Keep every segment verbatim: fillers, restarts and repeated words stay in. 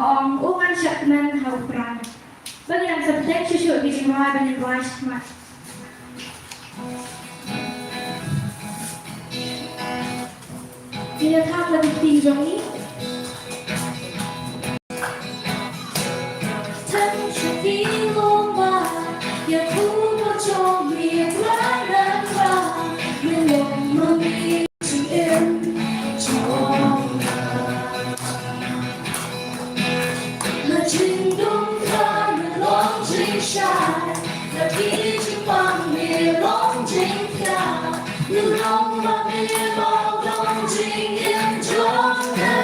Ong u ngan shah kmen ha u Trai. Ba ngi dang sa pynleit shuh shuh ki jingrwai ba ngin rwai shakhmat. Ngi la thap la ki ktien jong ngi. Tang sha ki longba ïa u ba jong ngi, Trai ngan ba ngi long ma ngi jingim jong nga. Na jingdum Trai ngi long jingshai, na ki jingpang ngi long jingphiah, ngi long ma ngi long long jingim jong nga.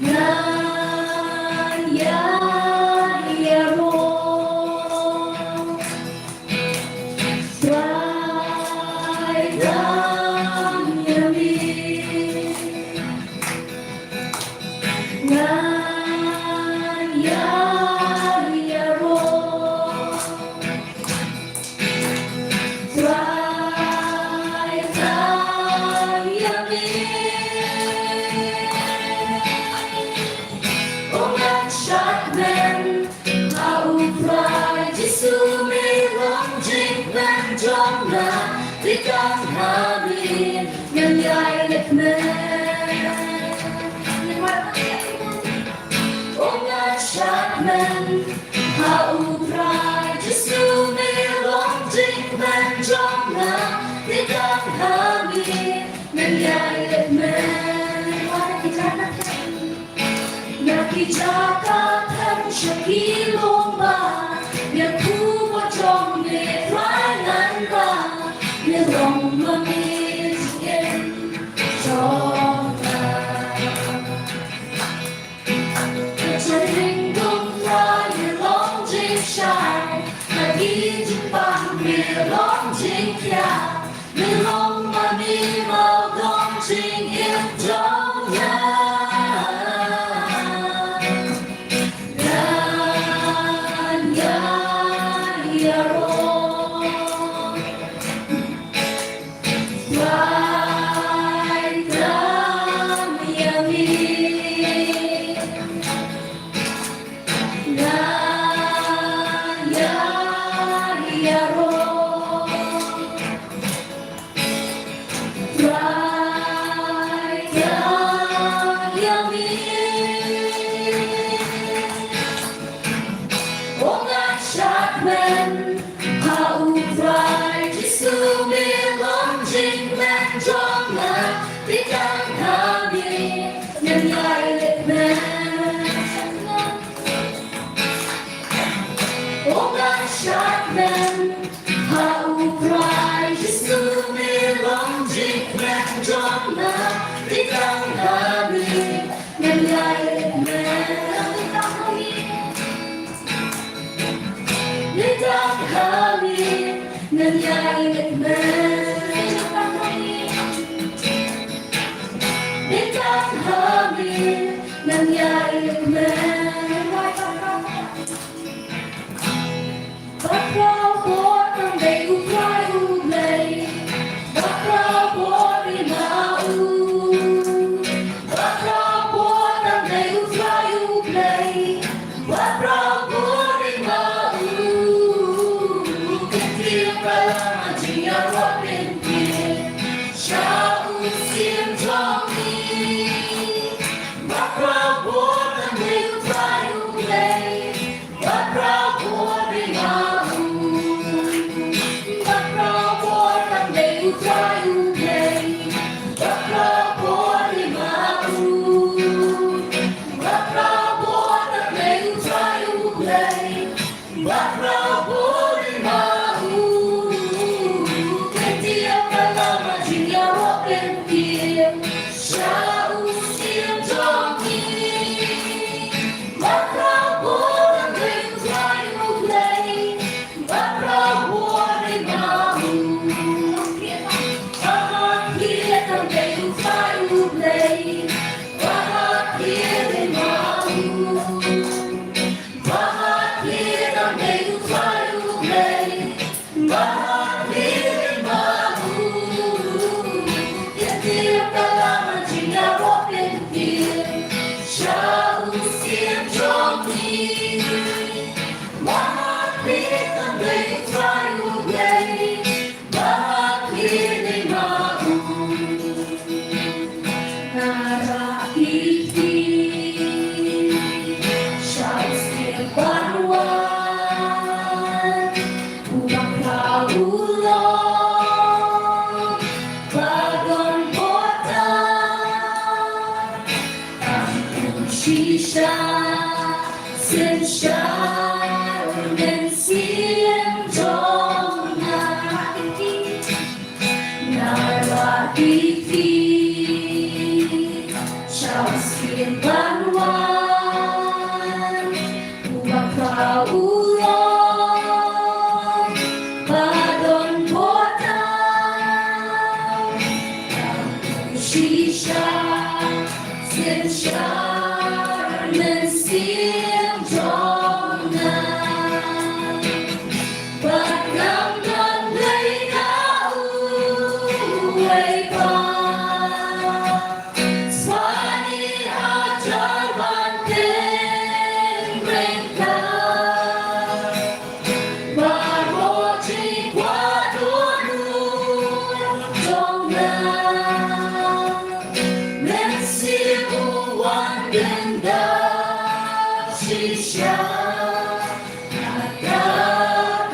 Ngan ïai ïaroh. Trai dang ïa mi. Ngan ïai ïaroh. Trai dang ïa mi. U ngan shah kmen ha u Trai Jisu, me long jingkmen jong nga, te tang ha me ngan ïai leit kmen. U ngan shah kmen ha u Trai Jisu, me long jingkmen jong nga, te tang ha me ngan ïai leit kmen. Na ki jaka thang sha ki longba, ïa u ba jong me Trai ngan ba, me long ma me jingim jong nga. Ka jingdum Trai me long jingshai, na ki jingpang me long jingphiah. Me long ma me, me long jingim jong nga. Ngan ïai ïaroh. Trai dang ïa mi. Ngan ïai ïaroh. Trai dang ïa mi. U ngan shah kmen ha u Trai Jisu, me long jingkmen jong nga, te tang ha me ngan ïai leit kmen. U ngan shah kmen ha u Trai Jisu, me long jingkmen jong nga, te tang ha me ngan ïai leit kmen. Te tang ha me ngan ïai leit kmen. Te tang ha me ngan ïai leit kmen. Bakhraw bor tang dei u Trai U Blei. Bakhraw bor ïa ma u. Bakhraw bor tang dei u Trai U Blei. Bakhraw bor ïa ma u. Kyntiew palat ma jingïaroh lynti sha u Syiem jong ngi. Bakhraw bor tang dei u Trai Shisha, synshar mynsiem jong nga. Nga la ïa phi, sha u syiem ban wan, u ba khraw u long, ba don portal. Shisha, synshar mynsiem jong nga. Bad ngam don lei na uwei pat. Sngewbha hajar ban kren ryngkat. Baroh jingkwah dohnud jong nga, Mynsiem u wan kynda shisha. Ka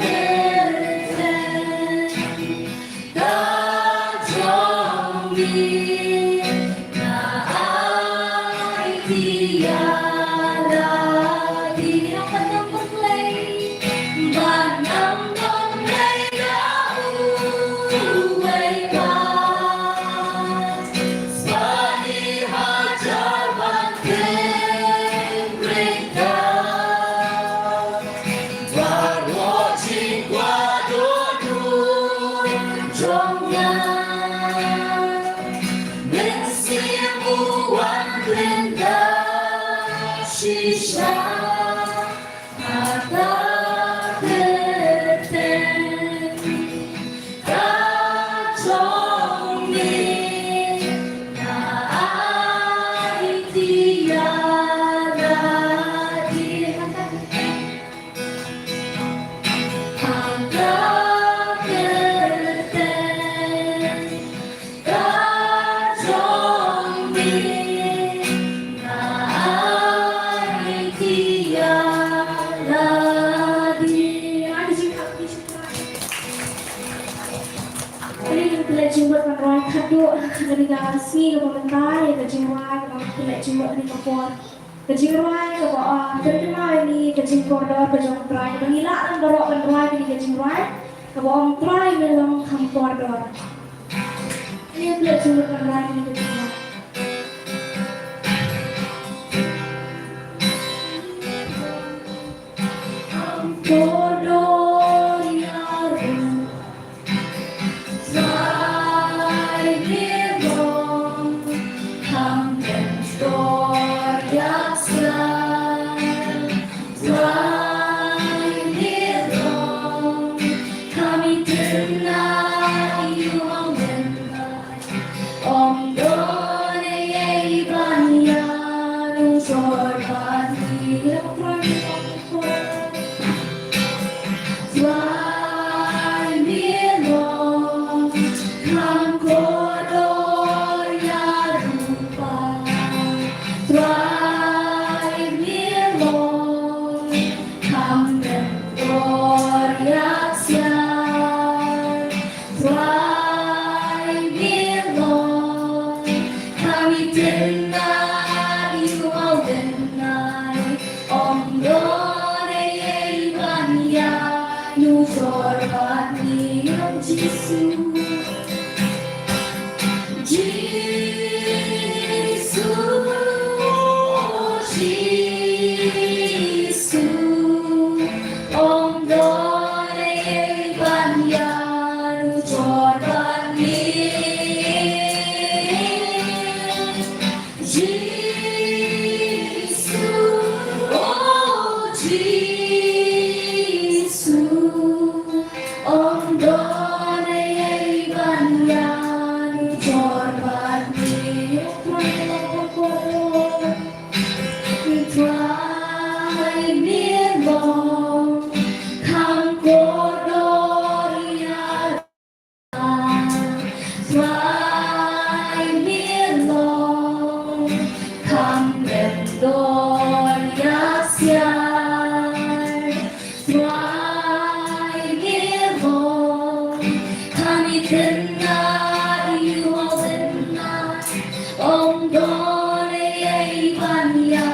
kyrteng ka jong me, nga aiti ïa lade. Ïa ka jong U Blei. Ban ngam don lei na uwei pat. Sngewbha hajar ban kren ryngkat. Baroh jingkwah dohnud jong nga, Mynsiem u wan kynda shisha. Ka kyrteng ka jong me, nga aiti ïa lade. Ka kyrteng ka jong me, nga aiti ïa lade. Nga ai ka jingkhublei. Kane ka dei ka jingmut ban rwai khatduh ha kane ka sngi kaba mynta, ïa ka jingrwai kaba kane ka jingmut kane ka por. Ka jingrwai kaba, ah, pynkylla ïa ngi ka jingkordor ka jong U Trai, kaba ngi lah lem baroh ban rwai kane ka jingrwai kaba ong Trai me long kham kordor. Ïa ka jingmut ban rwai kane ka jingrwai. Kham kordor ïa u Trai me long, kham kordor ïa u Trai me long, kham itynnad ïa u Trai. Ym don ei ei ban ïa u jor bad ngi. Trai me long kham kordor ïa rupa. Trai me long kham kordor ïa siar. Trai me long kham itynnad ïa u Trai. Ym don ei ei ban ïa u jor bad ngi. Jisu. Jisu, Jisu, ym don ei ei ban ïa u jor bad ngi. Jisu, o Jisu, ym don ei ei ban ïa u jor bad ngi. Trai me long kham kordor ïa Trai me long kham kordor ïa siar. Trai me long kham itynnad ïa u Trai. Ym don ei ei ban ïa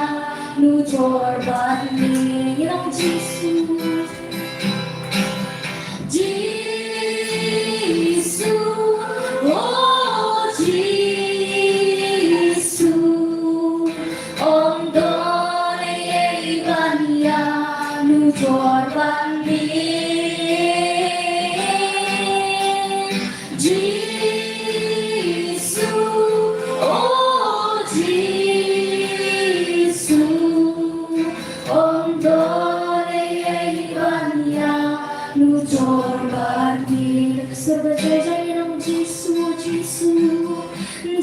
Jisu, ym don ei ei ban ïanujor bad me. Sur ba jai jai nang Jisu, Jisu,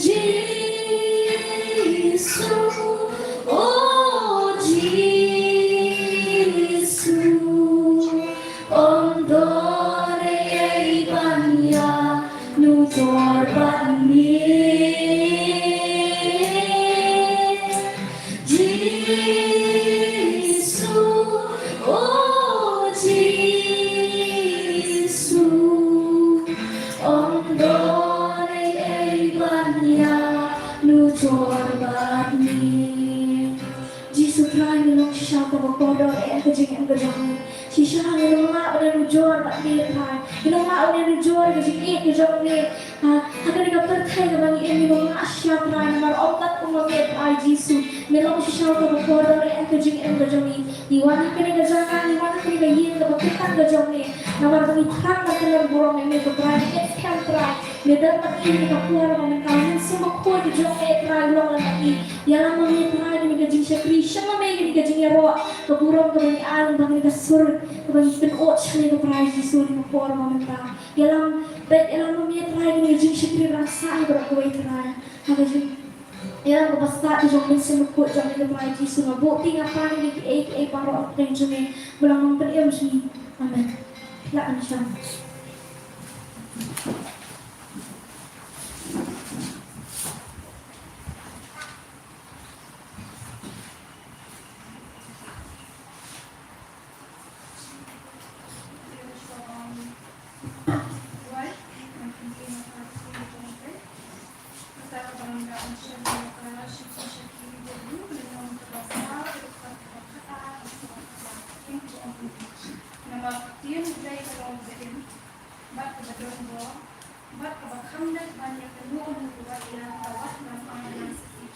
Jisu, o Jisu. Ym don ei ei ban ïanujor bad me. Jisu, o Jisu. Ym don ei ei ban ïanujor bad me. Jisu Trai, ngi long shisha kaba kordor ïa ka jingim ka jong ngi. Shisha ngi long lah ban ïanujor bad me Trai. Ngi long lah ban ïanujor ka jingïeit ka jong me. Ha, ha kane ka pyrthei kaba ngi im ngi long lah shisha Trai namar ym kat kum ma me Trai Jisu. Me long shisha kaba kordor ïa ka jingim ka jong ngi. Ngi wan ha kane ka jaka, ngi wan ha kane ka ïing kaba kyrteng ka jong me. Namar ba ngi thrang ban kynnoh burom ïa me Trai, me ngeit skhem Trai. Me don bad ngi ha kane ka por ba mynta, Mynsiem Bakhuid ka jong me Trai long lem bad ngi. Ïalam ma me Trai kane ka jingshakri, shim ma me kane ka jingïaroh, ka burom kaba ngi ai lyngba kane ka sur kaba ngi pynkhuid sha me ko Trai Jisu ha kane ka por ba mynta. Ïalam, bad ïalam ma me Trai kane ka jingshakri ba ngi sah ïa baroh kawei Trai. Ha ka jing, ïalam kaba stad ka jong Mynsiem Bakhuid jong me ko Trai Jisu, nga buh ïa nga pan ïa kiei kiei baroh ha ka kyrteng jong me. Ba la nang pynim jong ngi. Amen. Lah ban shong. Namar ka ktien U Blei ka long kaba im bad kaba don bor, bad kaba kham leit ban ïakynduh ïa kaba ïa ka wah lam ai lam sati,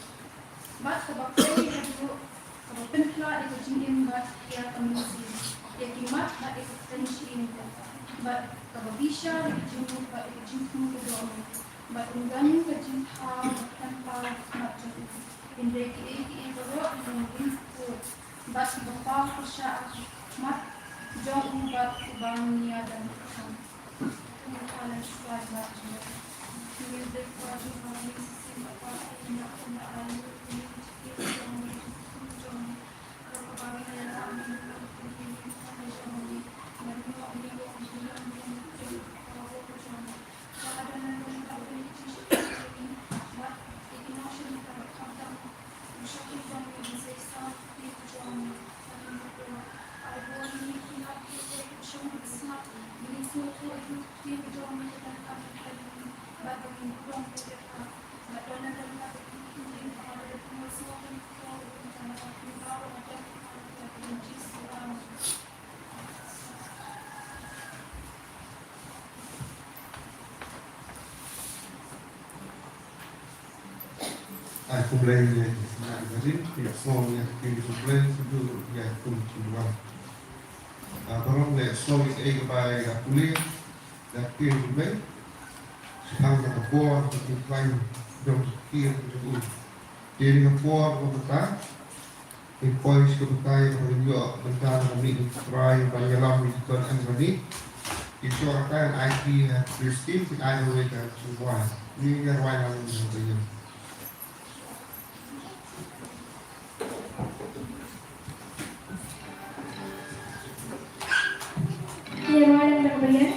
bad kaba pynlong ïa ka duh, kaba pynphla ïa ka jingim bad ïa ka mynsiem, ïa ki mat bad ïa ka kyrteng jong U Blei, bad kaba bishar ïa ka jingmut bad ïa ka jingthmu ka dohnud, bad un don ka jingthaw bad khlem paw ha khmat jong U. Hynrei kiei kiei baroh ki long dieng kpur, bad kiba paw pyrshah ha khmat jong U bad uba ngi ïadon. Ai khublei ïa ki khynnah barit, ïa sngewbha ïa ki khublei, sngewbha ïa ki khublei. Ah, baroh ïa sngewbha ïa ka bai ka pule, ïa ki khublei. Shaphang ka por ka khublei jong ki khublei. Ïa ka por ka khublei. Ngi poi sha ka batai ba ngin ïoh bynta na ka mihngi Trai ban ïalam ïa ki don em kane. Ki shong ka ai ki ha Khristin ki ai kawei ka jingrwai. Ngi ïa rwai lang ïa ka ïa. Ngi rwai lang da kaba ïa.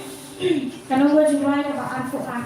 Ka nong ka jingrwai kaba arphew ar.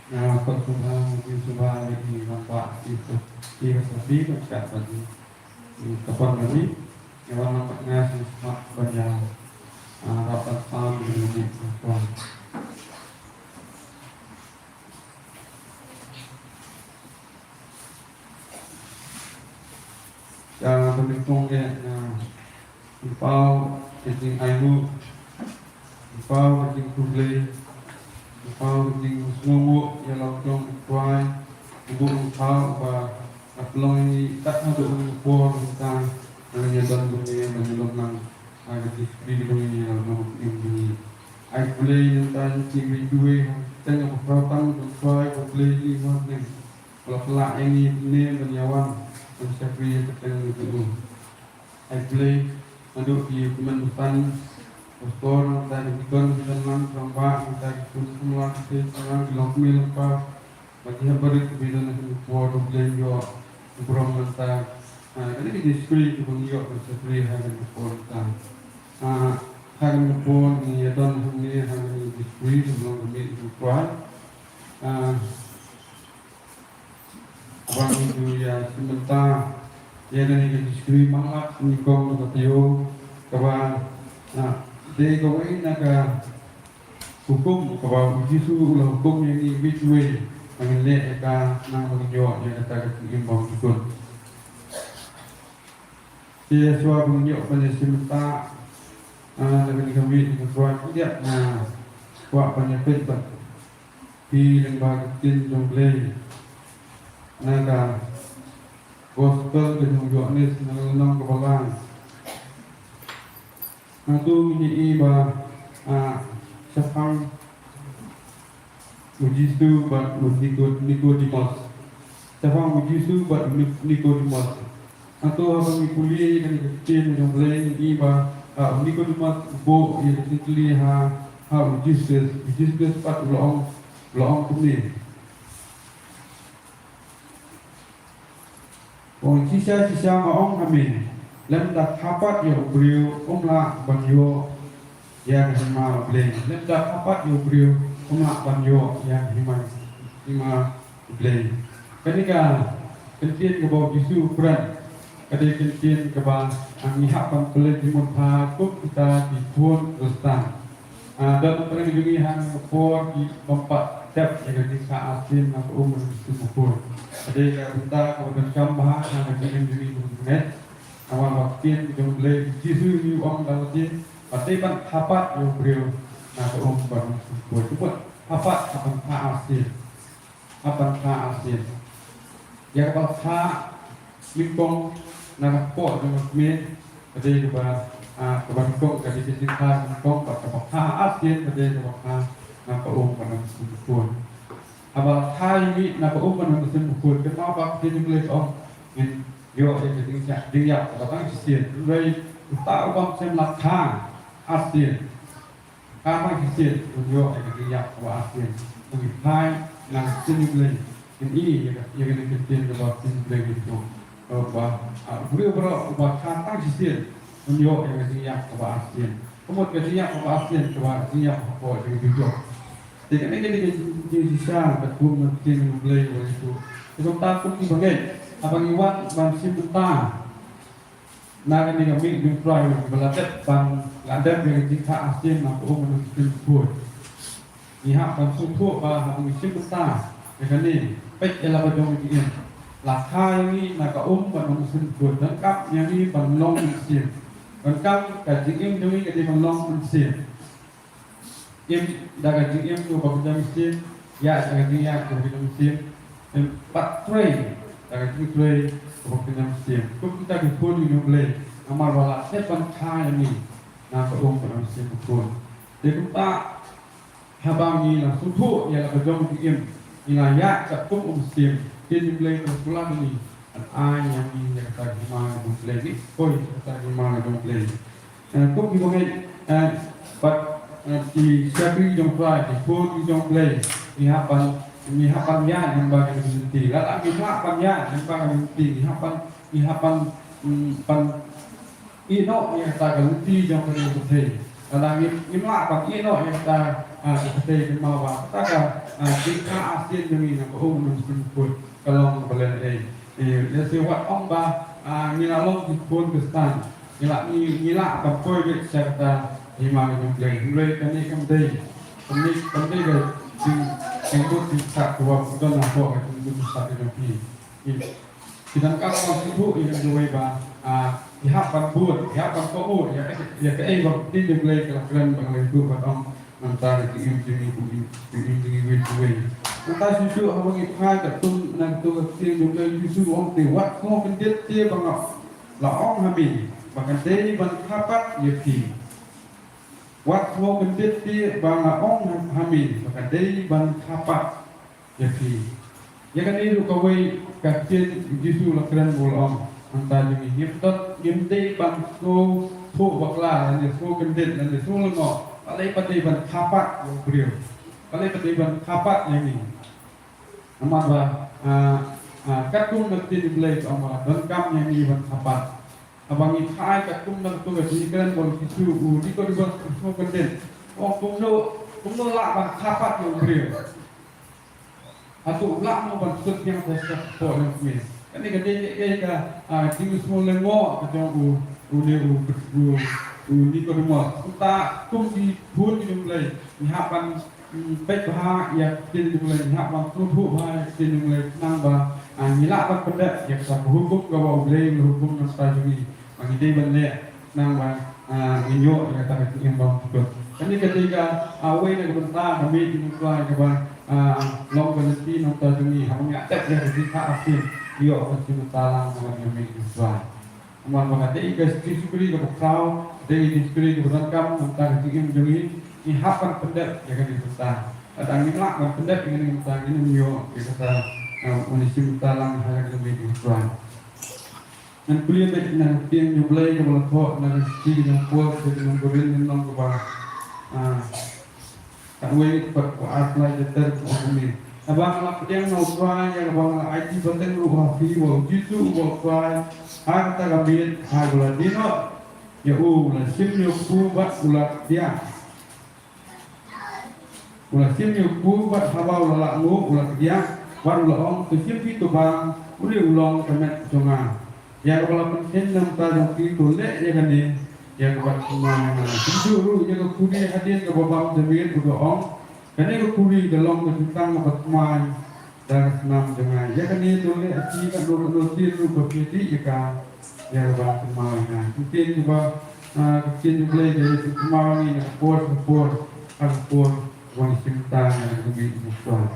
Nga pat sngewbha, ngi sngewbha ïa ki rangbah, ki, ki rangbah, ki rangbah, ki rangbah, ki rangbah, ki rangbah, ban ïa, ah, rap ban sam ïa ngi, Kong. Ïa, ban nyngkong ïa, ïa, pynpaw ïa ka jingainguh, pynpaw ïa ka jingkhublei, pynpaw ïa ka jingsngewnguh ïa la u jong u Trai, u Blei, u Kpa uba la pynlong ïa ngi tat haduh kane ka por mynta, ba ngin ïa don hangne, ba ngin ïa long nang ha ka jingshakri jong ngi ïa la u nongpynim jong ngi. Ai khublei nangta ïa ngi kiwei kiwei, ha ka kyrteng kaba khraw tam jong u Trai, khublei ïa ngi, Kong. Ba la pynlah ïa ngi hangne ban ïa wan ban shakri ha ka kyrteng jong u. Ai khublei naduh ki kmen basan, Pastor, nangta ki deacon, ki don lang, ki rangbah, nangta ki khun samla, ki khun samla, ki longkmie longkpa, bad ki hep barit kiba don ha kane ka por, U Blei un ïoh burom nangta. Ah, kane ka jingshakri kaba ngi ïoh ban shakri ha kane ka por nangta. Ah, ha kane ka por ngi ïadon hangne ha kane ka jingshakri kaba long ka miet jong U Trai. Ah, Kaba ngi ju ïa shim bynta ïa kane ka jingshakri Manglad Nyngkong Luka Taïew kaba, ah, dei kawei na ka hukum kaba U Jisu u la hukum ïa ngi iwei iwei ba ngin leh ïa ka, namar ba ngin ïoh ïa kata ka jingim ba bymjukut. Te shuwa ba ngin ïoh ban ïa shim bynta, ah, na kane ka miet, nga kwah, nga kwah ban ïa peit bad phi lyngba ka ktien jong U Blei na ka Gospel ka jong u Ïoannis na ka lynnong kaba lai. Hangto ngin ïohi ba, ah, shaphang u Jisu bad u Niko-, Nikodimos. Shaphang u Jisu bad u Nik-, Nikodimos. Hangto haba ngi pule ïa kane ka ktien jong U Blei ngi ïohi ba, ah, u Nikodimos u buh ïa ka jingkylli ha, ha u Jisu Khrist. U Jisu Khrist pat u la ong, u la ong kumne. Ong, shisha shisha nga ong ha me, lymda kha pat ïa u briew um lah ban ïoh ïa ka hima U Blei. Lymda kha pat ïa u briew um lah ban ïoh ïa ka hima, hima U Blei. Kane ka kyntien kaba u Jisu u kren ka dei ka kyntien kaba, ah, ngi hap ban pynleit jingmut bha kum kita ki khun Khristan. Ah, don na pdeng jong ngi ha kane ka por ki bym pat tip ïa ka jingkha arsien na ka um bad na ka mynsiem bakhuid. Ka dei ka bynta kaba donkam bha ha ka jingim jong ngi kum ki bangeit. Namar ba ka ktien jong U Blei, u Jisu u ong da lade ba dei ban kha pat ïa u briew na ka um bad na ka mynsiem bakhuid. Kha pat, kha ban kha arsien. Hap ban kha arsien. Ïa kaba la kha nyngkong na ka kpoh jong ka kmie ka dei kaba, ah, kaba nyngkong ka dei ka jingkha nyngkong, bad kaba kha arsien ka dei kaba kha na ka um bad na ka mynsiem bakhuid. Haba la kha ïa ngi na ka um bad na ka mynsiem bakhuid, kynmaw ba ka ktien jong U Blei ka ong ngin ïoh ïa ka jingïap, jingïap kaba tang shisien. Hynrei uta u bym shym la kha arsien, kha tang shisien un ïoh ïa ka jingïap kaba arsien. Ngi phai na ka ktien U Blei, ngin ïohi ïa ka, ïa kane ka ktien kaba ktien U Blei ka ïathuh. Ba, ah, u briew baroh uba kha tang shisien un ïoh ïa ka jingïap kaba arsien. Ka mut ka jingïap kaba arsien kaba jingïap hapoh jong ka dujok. Te kane ka dei ka jingshisha katkum ka ktien U Blei kaba ïathuh. Te kumta kum ki bangeit, haba ngi wan ban shim bynta na kane ka miet jong U Trai, ba la dep ban, la dep ïa ka jingkha arsien na ka um bad na ka mynsiem bakhuid. Ngi hap ban sngewthuh ba haba ngi shim bynta ïa kane, peit ïa la ka jong ka jingim. La kha ïa ngi na ka um bad na ka mynsiem bakhuid. Donkam ïa ngi ban long mynsiem. Donkam ka jingim jong ngi ka dei ban long mynsiem. Im da ka jingim kaba kynja mynsiem, ïa da ka jingïa kaba kynja mynsiem, im pat trei da ka jingtrei kaba kynja mynsiem. Kum kita ki khun jong U Blei, namar ba la dep ban kha ïa ngi na ka um bad na ka mynsiem bakhuid. Te kumta haba ngi la sngewthuh ïa la ka jong ka jingim, ngi la ïa katkum u Mynsiem, ktien U Blei ka la kular ïa ngi. Ai ïa ngi ïa kata ka hima ka jong U Blei, ngi poi ïa kata ka hima ka jong U Blei. Eh, kum ki bangeit, eh, bad, eh, ki shakri jong U Trai, ki khun ki jong U Blei, ngi hap ban, ngi hap ban ïaid lyngba kane ka lynti. Lada ngim lah ban ïaid lyngba kane ka lynti, ngi hap ban, ngi hap ban, mm, ban ïehnoh ïa kata ka lynti jong kane ka pyrthei. Lada ngim, ngim lah ban ïehnoh ïa kata, ah, ka pyrthei, kynmaw ba kata ka, ah, jingkha arsien jong ngi na ka um bad na ka mynsiem bakhuid ka long kaba leh ei. Eh, lehse wat ong ba, ah, ngi la long ki khun Khristan, ngi la, ngi, ngi lah ban poi beit sha kata ka hima ka jong U Blei. Hynrei kane kam dei, kane kam dei ka jing, jingbud jingstad kaba don hapoh ka jingbud jingstad ka jong phi. Ki, ki donkam ban sngewthuh ïa kane kawei ba, ah, ki hap ban bud, ki hap ban kohnguh ïa, ïa kaei ba ka ktien jong U Blei ka la kren, ba ka la ïathuh bad ong. Nangta ka jingim jong ngi, ka jingim jong ngi iwei pa iwei. Nangta shuh shuh haba ngi phai katkum, na katkum ka ktien jong U Blei, U Jisu u ong te, wat sngew kyndit te ba nga la ong ha me ba ka dei ban kha pat ïa phi. Wat sngew kyndit te ba nga ong ha me ba ka dei ban kha pat ïa phi. Ïa kane ruh kawei ka ktien U Jisu u la kren, u la ong, nangta jong ngi, ngim dei ban sngew Sngewbha bakla, lane sngewbha kyndit, lane sngewbha lyngngoh, balei pat dei ban kha pat ïa u briew? Balei pat dei ban kha pat ïa ngi? Namar ba, ah, ah, katkum ka ktien U Blei ka ong ba donkam ïa ngi ban kha pat. Haba ngi phai katkum na katu ka jingkren ba u Jisu, u Nikodemus u sngewbha kyndit. U ong kumno, kumno lah ban kha pat ïa u briew? Hato u lah mo ban sut biang sa sha ka kpoh jong kmie? Kane ka dei, dei, dei ka, ah, jingsngewlyngngoh ka jong u, une u, u, u Nikodemus. Kumta kum ki khun ki jong U Blei, ngi hap ban, mm, peit bha ïa ka ktien jong U Blei, ngi hap ban sngewthuh bha ïa ka ktien jong U Blei, khnang ba, ah, ngi lah ban pyndep ïa ka hukum kaba U Blei u la hukum na ka bynta jong ngi. Ba ngi dei ban leh, khnang ba, ah, ngin ïoh ïa kata ka jingim ba suk. Kane ka dei ka, ah, wei na ka bynta ka miet jong U Trai kaba, ah, long ka lynti na ka bynta jong ngi, haba ngi accept ïa ka jingkha arsien, ïoh ka jingmyntoi lang na ka miet jong U Trai. Namar ba ka dei ka jingshakri kaba khraw, dei ka jingshakri kaba donkam na ka bynta ka jingim jong ngi, ngi hap ban pyndep ïa kane ka bynta. Lada ngim lah ban pyndep ïa kane ka bynta, ngin ym ïoh ïa kata, ah, une u jingmyntoi lang ha ka miet jong U Trai. Ngan pule beit na ka ktien jong U Blei kaba la thoh na ka shithi jong u Paul sha ki nong Korinth, lynnong kaba, ah, khatwei, dkhot ba ar, lai, ter, ba ong kumne: Haba nga la pdiang na U Trai, ïa kaba nga la aiti pateng ruh ha phi, ba u Jisu uba U Trai, ha kata ka miet, ha kaba la die noh ïa u, u la shim ïa u kpu bad u la kdiah. U la shim ïa u kpu bad haba u la lah nguh u la kdiah, bad u la ong, to shim phi to bam, une u long ka met jong nga, ïa kaba la pynkheiñ na ka bynta jong phi, to leh ïa kane ïa ka ban kynmaw ïa nga. Kumjuh ruh ïa ka khuri hadien kaba bam jabieng, u da ong, kane ka khuri ka long ka jingtang kaba thymmai da ka snam jong nga. Ïa kane to leh ïa phi, katno katno sien ruh ba phi dih ïa ka, ïa ka ban kynmaw ïa nga. Ki ktien kiba, ah, ki ktien U Blei ki kynmaw ïa ngi na ka por sha ka por, ha ka por ba ngi shim bynta ïa ka miet jong U Trai.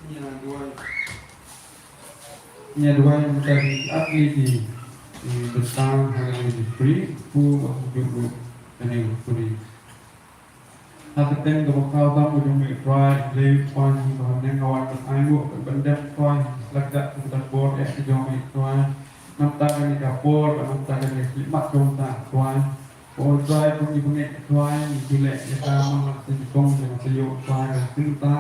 Ngi ïa duwai. Ngi ïa duwai mynta ki ap ïa ki, ki bynta ha kane ka jingshakri, kpu ba kumjuh ruh kane ka jingshakri. Ha ka kyrteng kaba khraw tam ka jong me Trai, Blei Kpa jong ngi ba ha bneng, nga wan ban ainguh ban pyndep Trai, shlak dak ka bor eh ka jong me Trai. Namar kane ka por, namar kane ka khlieh mat jong me Trai. Ko Trai, ko ngi bangeit Trai, ngi ju leh ïa ka man la sien kong jong ka taïew Trai, ka sien ta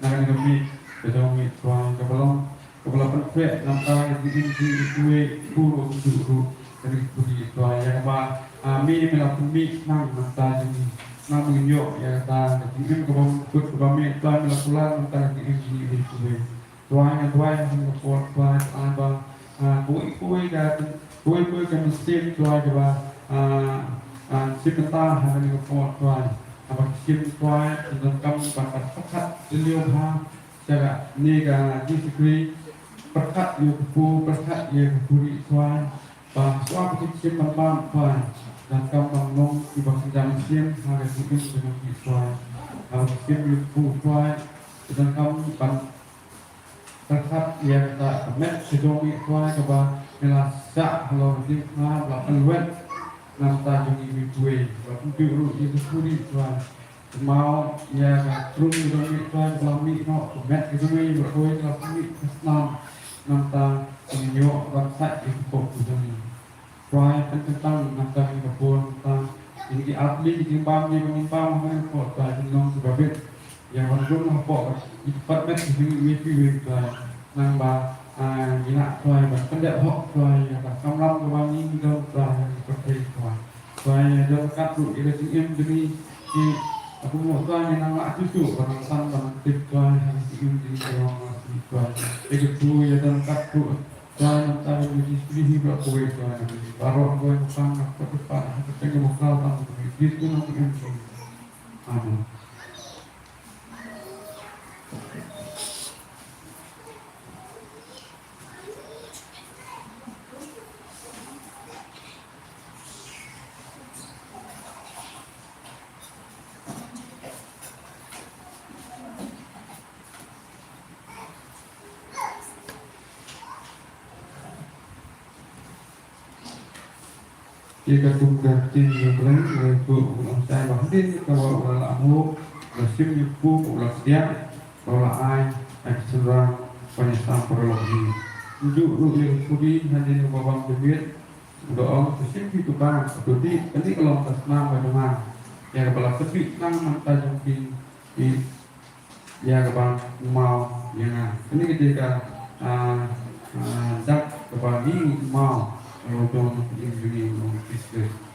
na kane ka miet ka jong me Trai, kaba long kaba la pynphriah na ka bynta ka jingim jong ngi kiwei, kpu ruh kumjuh ruh kane ka pudi Trai, ïa kaba, ah, me me la pynmih khnang na ka bynta jong ngi, khnang ba ngin ïoh ïa kata ka jingim kaba mut kaba me Trai me la kular na ka bynta ka jingim jong ngi kiwei kiwei. Trai, nga duwai ha kane ka por Trai, Trai ba, ah, kawei kawei ka, kawei kawei ka mynsiem Trai kaba, ah, ah, shim bynta ha kane ka por Trai. Haba ki shim Trai, ki donkam ban, ban pyrkhat deliu bha sha kane ka jingshakri, pyrkhat ïa u kpu, pyrkhat ïa ka khuri Trai. Ba shuwa ba ki shim ban bam Trai, donkam ban long kiba kynja mynsiem ha ka jingim jong ki Trai. Haba ki shim ïa u kpu Trai, ki donkam ban pyrkhat ïa kata ka met ka jong me Trai kaba me la shah halor ka diengphna, la pynwet na ka bynta jong ngi kiwei kiwei. Ba kumjuh ruh ïa ka khuri Trai, kynmaw ïa ka khun jong me Trai ba la mih noh, ka met ka jong me ba la poi, la mih ka snam, na ka bynta ngin ïoh ban sait ïa ka pop ka jong ngi. Trai, pynkyntang na ka bynta ka por, na ka bynta ïa ki ar tylli ki jingbam, ïa ki jingbam ha kane ka por, Trai, kin long kiba bit. Ïa ban rung hapoh ki department ki jong ngi kiwei kiwei, Trai. Khnang ba, ah, ngi lah, Trai, ban pyndep hok, Trai, ïa ka kamram kaba ngi don, Trai, ha ka pyrthei, Trai. Trai, ïa don kat ruh ïa ka jingim jong ngi, ngi, aku mo, Trai, ngi nang lah shuh shuh ban nang san ban nang tip, Trai, ha ka jingim jong ngi ka long la shisha, Trai. Ïa katu ïa don kat ruh, Trai, na ka bynta ka jingshakri hi ba kawei, Trai, na ka bynta baroh kawei ka pang, na ka bynta ka pang, na ka bynta ka bynta ka pang, na ka bynta ka bynta ka pang. Amen. Ïa ka kum ka ktien jong U Blei, nga ïathuh ong shai ba hadien kaba u la lah mut, u la shim ïa u kpu, u la kdiah, u la ai ha ki shynrang ban ïa sam paralok hi. Kumjuh ruh ïa u khuri hadien ba bam jingmut, u da ong, to shim phi tu bam, to dih, kane ka long ka snam ka jong nga, ïa kaba la pynbeit tang mynta jong phi, phi ïa kaba maw ïa nga. Kane ka dei ka, ah, ah, dak kaba ngi maw, eh, u don ïa ngi u Khrist.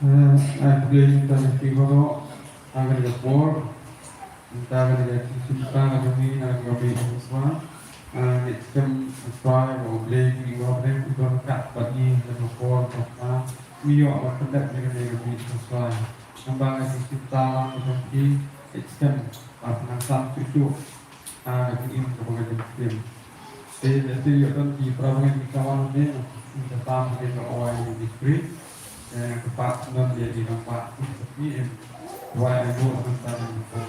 Eh, ai pdeng ta na ki baroh, ha kane ka por, mynta kane ka jingshim bynta ka jong ngi, ha kane ka miet Jong U Trai. Ah, ngi kyrmen U Trai, ba U Blei u ïoh bad u don ryngkat bad ngi ha kane ka por, ba ngi ïoh ban pyndep ïa kane ka miet Jong U Trai. Namar ka jingshim bynta ka jong ngi, ngi kyrmen ba pynang sam shuh shuh. Ah, ka jingim kaba ka jingim. Te, te ïoh don ki para bangeit kiba wan hangne, kiba tam hangne ka O I U district. Eh, ka pat non ïa i nang pat ki em. Wai ai bu nang ta nang ta.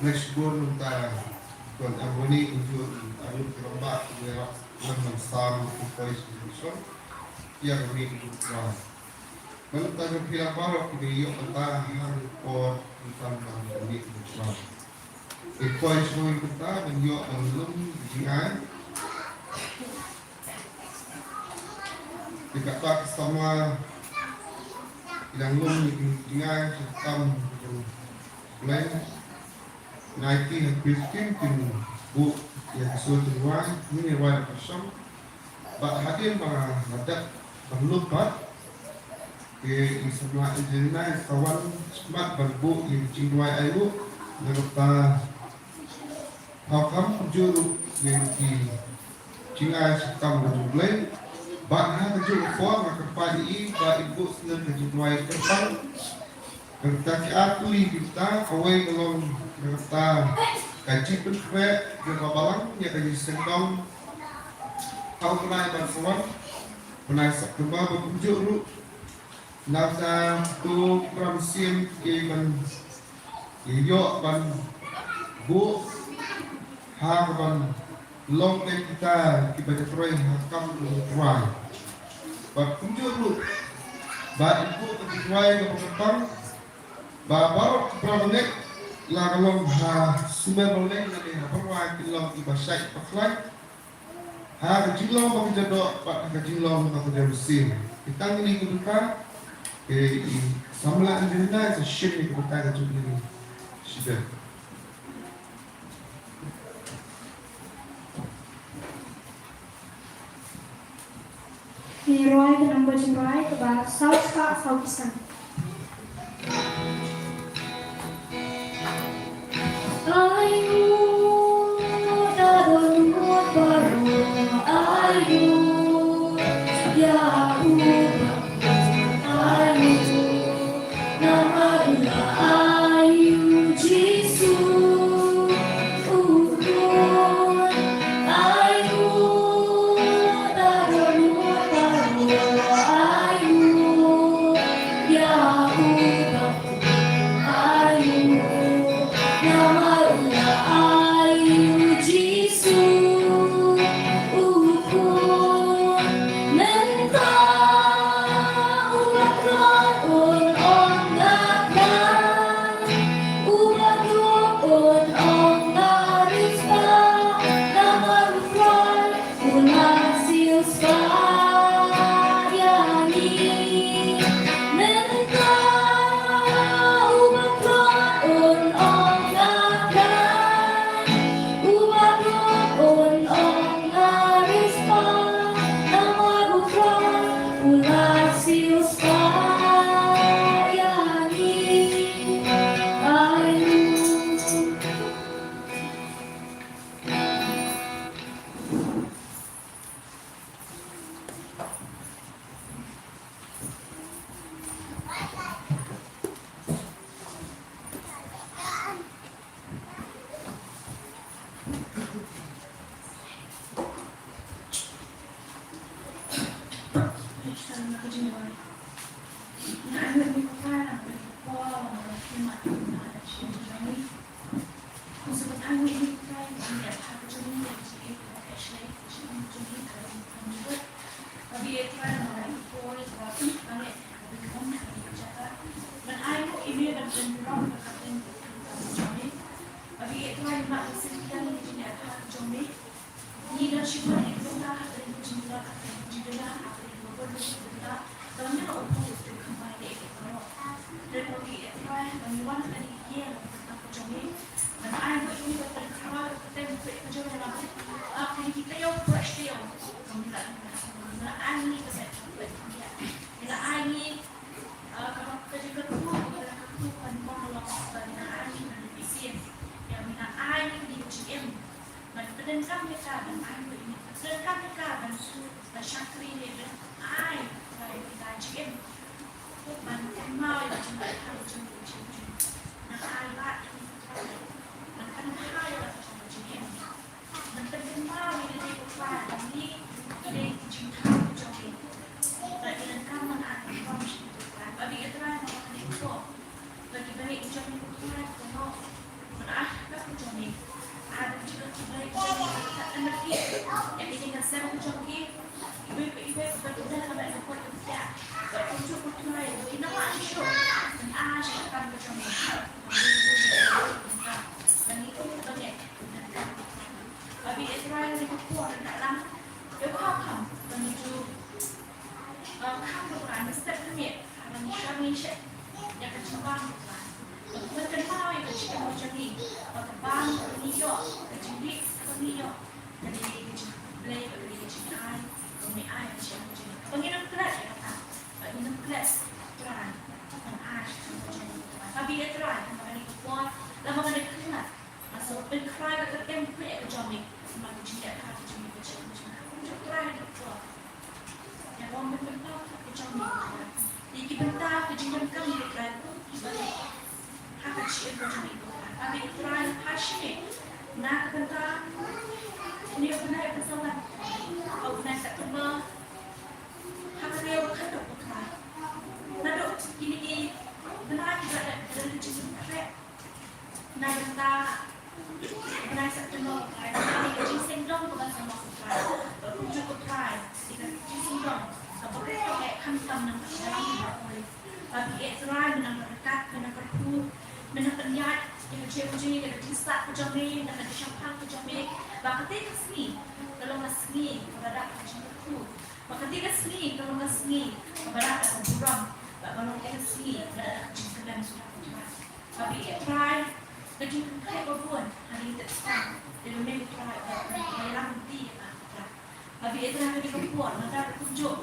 Next bun nta kon amoni unjuk anu keramba ngerap nang nang sam ku poi solution. Ia kami unjuk try. Nta jong phi la baroh ki dei ïoh nta hang por nta nang kami unjuk try. Ki poi soi nta ban ïoh ban lum jingai. Te kata ka samla ki dang lum ïa ki jingai sha ka kam jong U Blei. Naiti ha Khristan kin buh ïa ka sur jingduwai, ngin ïa duwai da ka pyrshang. Bad hadien ba la dep ban lum pat, te i samla Angelina i sa wan smat ban buh ïa ka jingduwai aiu na ka bynta Haba kumjuh ruh ïa ki jingai sha ka kam ka jong U Blei. Bad ha kajuh ka por nga kyrpad ïa i ba in buh sngewbha ka jingduwai kyrpang. Nangta ki ar tylli ki bynta, kawei ka long nangta ka jingpynkhreh jong ka balang ïa ka jingsengdong ha u bnai ban sa wan, bnai September. Bad kumjuh ruh nangta to ki para mynsiem ki ban ïoh ban buh ha ka ban long bad kita kiba ïatrei ha ka kam U Trai. Bad kumjuh ruh ba in buh ka jingduwai kaba kyrpang ba baroh ki para bangeit la ka long ha Summer Bawleng lane ha Barwai kin long kiba shait ba khlaiñ. Ha ka jinglong ba ka jadoh bad ha ka jinglong ba ka jamsien. Ki tang kine ki bynta, ki samla Angelina sa shim ïa ki bynta ka jong kine. Shibun. Ngi rwai ka namba jingrwai kaba saw spah saw phew san. Ka jong ngi ïa ka jingim kaba phet shlei, ka jingim jong ngi ka long kaba mut. Ba ïa ka jingim kaba phet shlei, ka jingim jong ngi ka long kaba mut. Ban ai ruh ïa me ban pynburom ïa ka kyrteng ka jong me. Ba ïa ka jingim ka long kaba mut. Ngi don shibun ki bynta ha ka jingim jong ngi, ha ka jingim jong ngi, ha ka jingim jong ngi, ha ka jingim jong ngi. Ba ngi la u Blei u kyrkhu ïa ngi baroh. Hynrei ba ïa ka jingim ba ngi wan ha kane ka ïing, ha ka jong ngi. Ban ai ruh ïa ngi ban pynkhraw ïa ka kyrteng ka jong ngi. Ba kine ki taïew, pyrshah taïew. Ba ngi la, ngi la ai ngi ka beit, ka beit, ngi la ai ngi, ah, ka, ka jingkyrkhu, ka jingkyrkhu, ban pynlong, ba ngi la ai ngi ban pynbeit sien. Ïa ngi la ai ngi ka jingim. Ban pyndonkam ïa ka ban ai ruh ïa ngi. Ban pyndonkam ïa ka ban, ban shakri ïa ngi, ban ai, ban ai ïa ka jingim. Ban kynmaw ïa ka jingim, ka jingim, ka jingim. Ban ai ba ïa ngi ka jingim. Ban kynmaw ïa ka jingim. Ban pynkynmaw ïa ngi ko Trai, ba ngi dei ki jingthaw ka jong ngi. Ba ngi donkam ban ai ka jingim sha ngi ko Trai. Ba ïa Trai, ba ngi ko. Ba ki bangeit ki jong ngi ko Trai, ko Trai. Ban ai ka ka jong ngi. Ai ba ki jong ngi, ki bangeit ki jong ngi, ka em ki. Ïa ki jingïaseng ka jong ngi. Iwei pa iwei ba ki dah ka bait ka kot ka pia. Ba kumjuh ko Trai, ba ki nang ai shuh. Ban ai sha ka kam ka jong ngi. Ba ngi kum ka bangeit. Ba ïa Trai, ngi ko Trai, ngi ka lang. Ïa ka kam, ba ngi ju, ah, kham ko Trai, ngi step ngi. Ba ngi shah ngi shet ïa ka jingbam, ko Trai. Ba ngi kynmaw ïa ka jingim ka jong ngi. Ba ka bam ba ngi ïoh, ka jingdih ba ngi ïoh, ka dei ka jingkhublei, ka dei ka jingai ba ngi ai ka jingim ka jong ngi. Ba ngi nang klet ïa kata. Ba ngi nang klet, Trai. Ban ai ka jingim ka jong ngi, Trai. Ba ïa Trai, ba ngi ko Trai, lada ba ngi klet, ba sa pynkhraw ïa ka kyrteng ka jong ngi. Ba ka jingïakhun ka jong ngi, ka jingïakhun ka jong ngi, Trai, ko Trai. Ïa, wan ban pynpaw ka jong ngi, Trai. Ïa ki bynta ka jingdonkam, Trai, kiba ha ka jingim ka jong ngi, Trai. Ba ïa Trai, ha shi na ka bynta une u bnai Pynsawan, u bnai September, ha ka riew ka duk, Trai. Naduh kine ki bnai kiba dang, dang ka jingkhreh. Na ka bynta u bnai September, Trai, ka dei ka jingseng dong kaba sa long, Trai. Ba kumjuh, ko Trai, ka dei ka jingseng dong kaba kyrpang, eh, khamtam na ka shnong ba oi. Ba ïa Trai, me nang ryngkat, me nang kyrkhu, me nang pynïaid ïa ka jingim jong ngi, ïa ka jingstad ka jong ngi, ïa ka jingshemphang ka jong ngi. Ba katei ka sngi ka long ka sngi kaba dap ka jingkyrkhu. Ba katei ka sngi ka long ka sngi kaba dap ka burom. Ba ka long ka sngi kaba dap ka jingkmen, ko Trai. Ba ïa Trai, ka jingkyrkhu ka bun ha ngi, te sa, te me, Trai, ba ïa lam ti ïa ka, Trai. Ba ïa Trai, ka jingkyrkhu na ka kumjuh,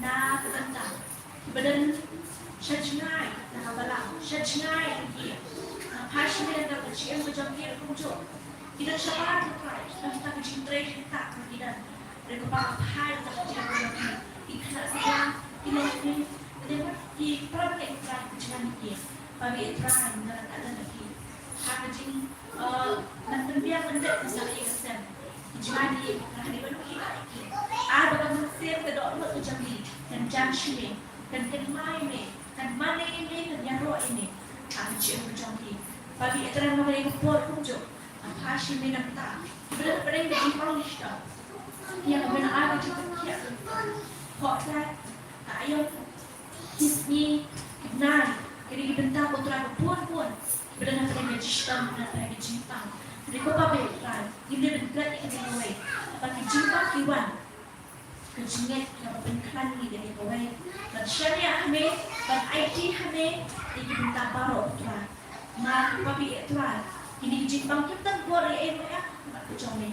na ka bynta kiba don sha jngai na ka balang, sha jngai na ki, na pha shi na ka jingim ka jong ki, kumjuh ki don shabar, ko Trai, na ka jingtrei, ki ta ki don. Re ko ba phai ka jingim ka jong ki, ki khynnah sngewbha, ki longkmie, ki longkmie, ki para bangeit, ko Trai, ka jingim ki. Ba ïa Trai, na ka, na ka, na ki. Ha ka jing, eh, ban pynbiang ban dep ka sa ïa ka sem. Ka jingim ki, ka jingim ki. Ai ba ka mynsiem ka dohnud ka jong ki kan jan sha me, kan kynmaw ïa me, kan mane ïa me, kan ïaroh ïa me. Ha ka jingim ka jong ki. Ba ïa Trai, na ka por kumjuh. Pha shi me nangta. Ba la pyrshang ka jingpang ni shta. Ïa ka bynta ka jingpang. Ko Trai, ka aïom, ki sngi, ki bnai, ki dei ki bynta, ko Trai, ka bun bun. Ba la pyrshang ka jingpang, ba la pyrshang ka jingpang. Dei ko ba, ko Trai, ngim dei ban klet ïa kawei. Ba ki jingpang ki wan. Ka jingngeit kaba pynkhlaiñ ïa kane kawei. Ban shaniah ha me, ban aiti ha me ïa ki bynta baroh, Trai. Namar ba ïa Trai, kine ki jingpang kim don bor ïa ei ei ruh, ïa ka jong me.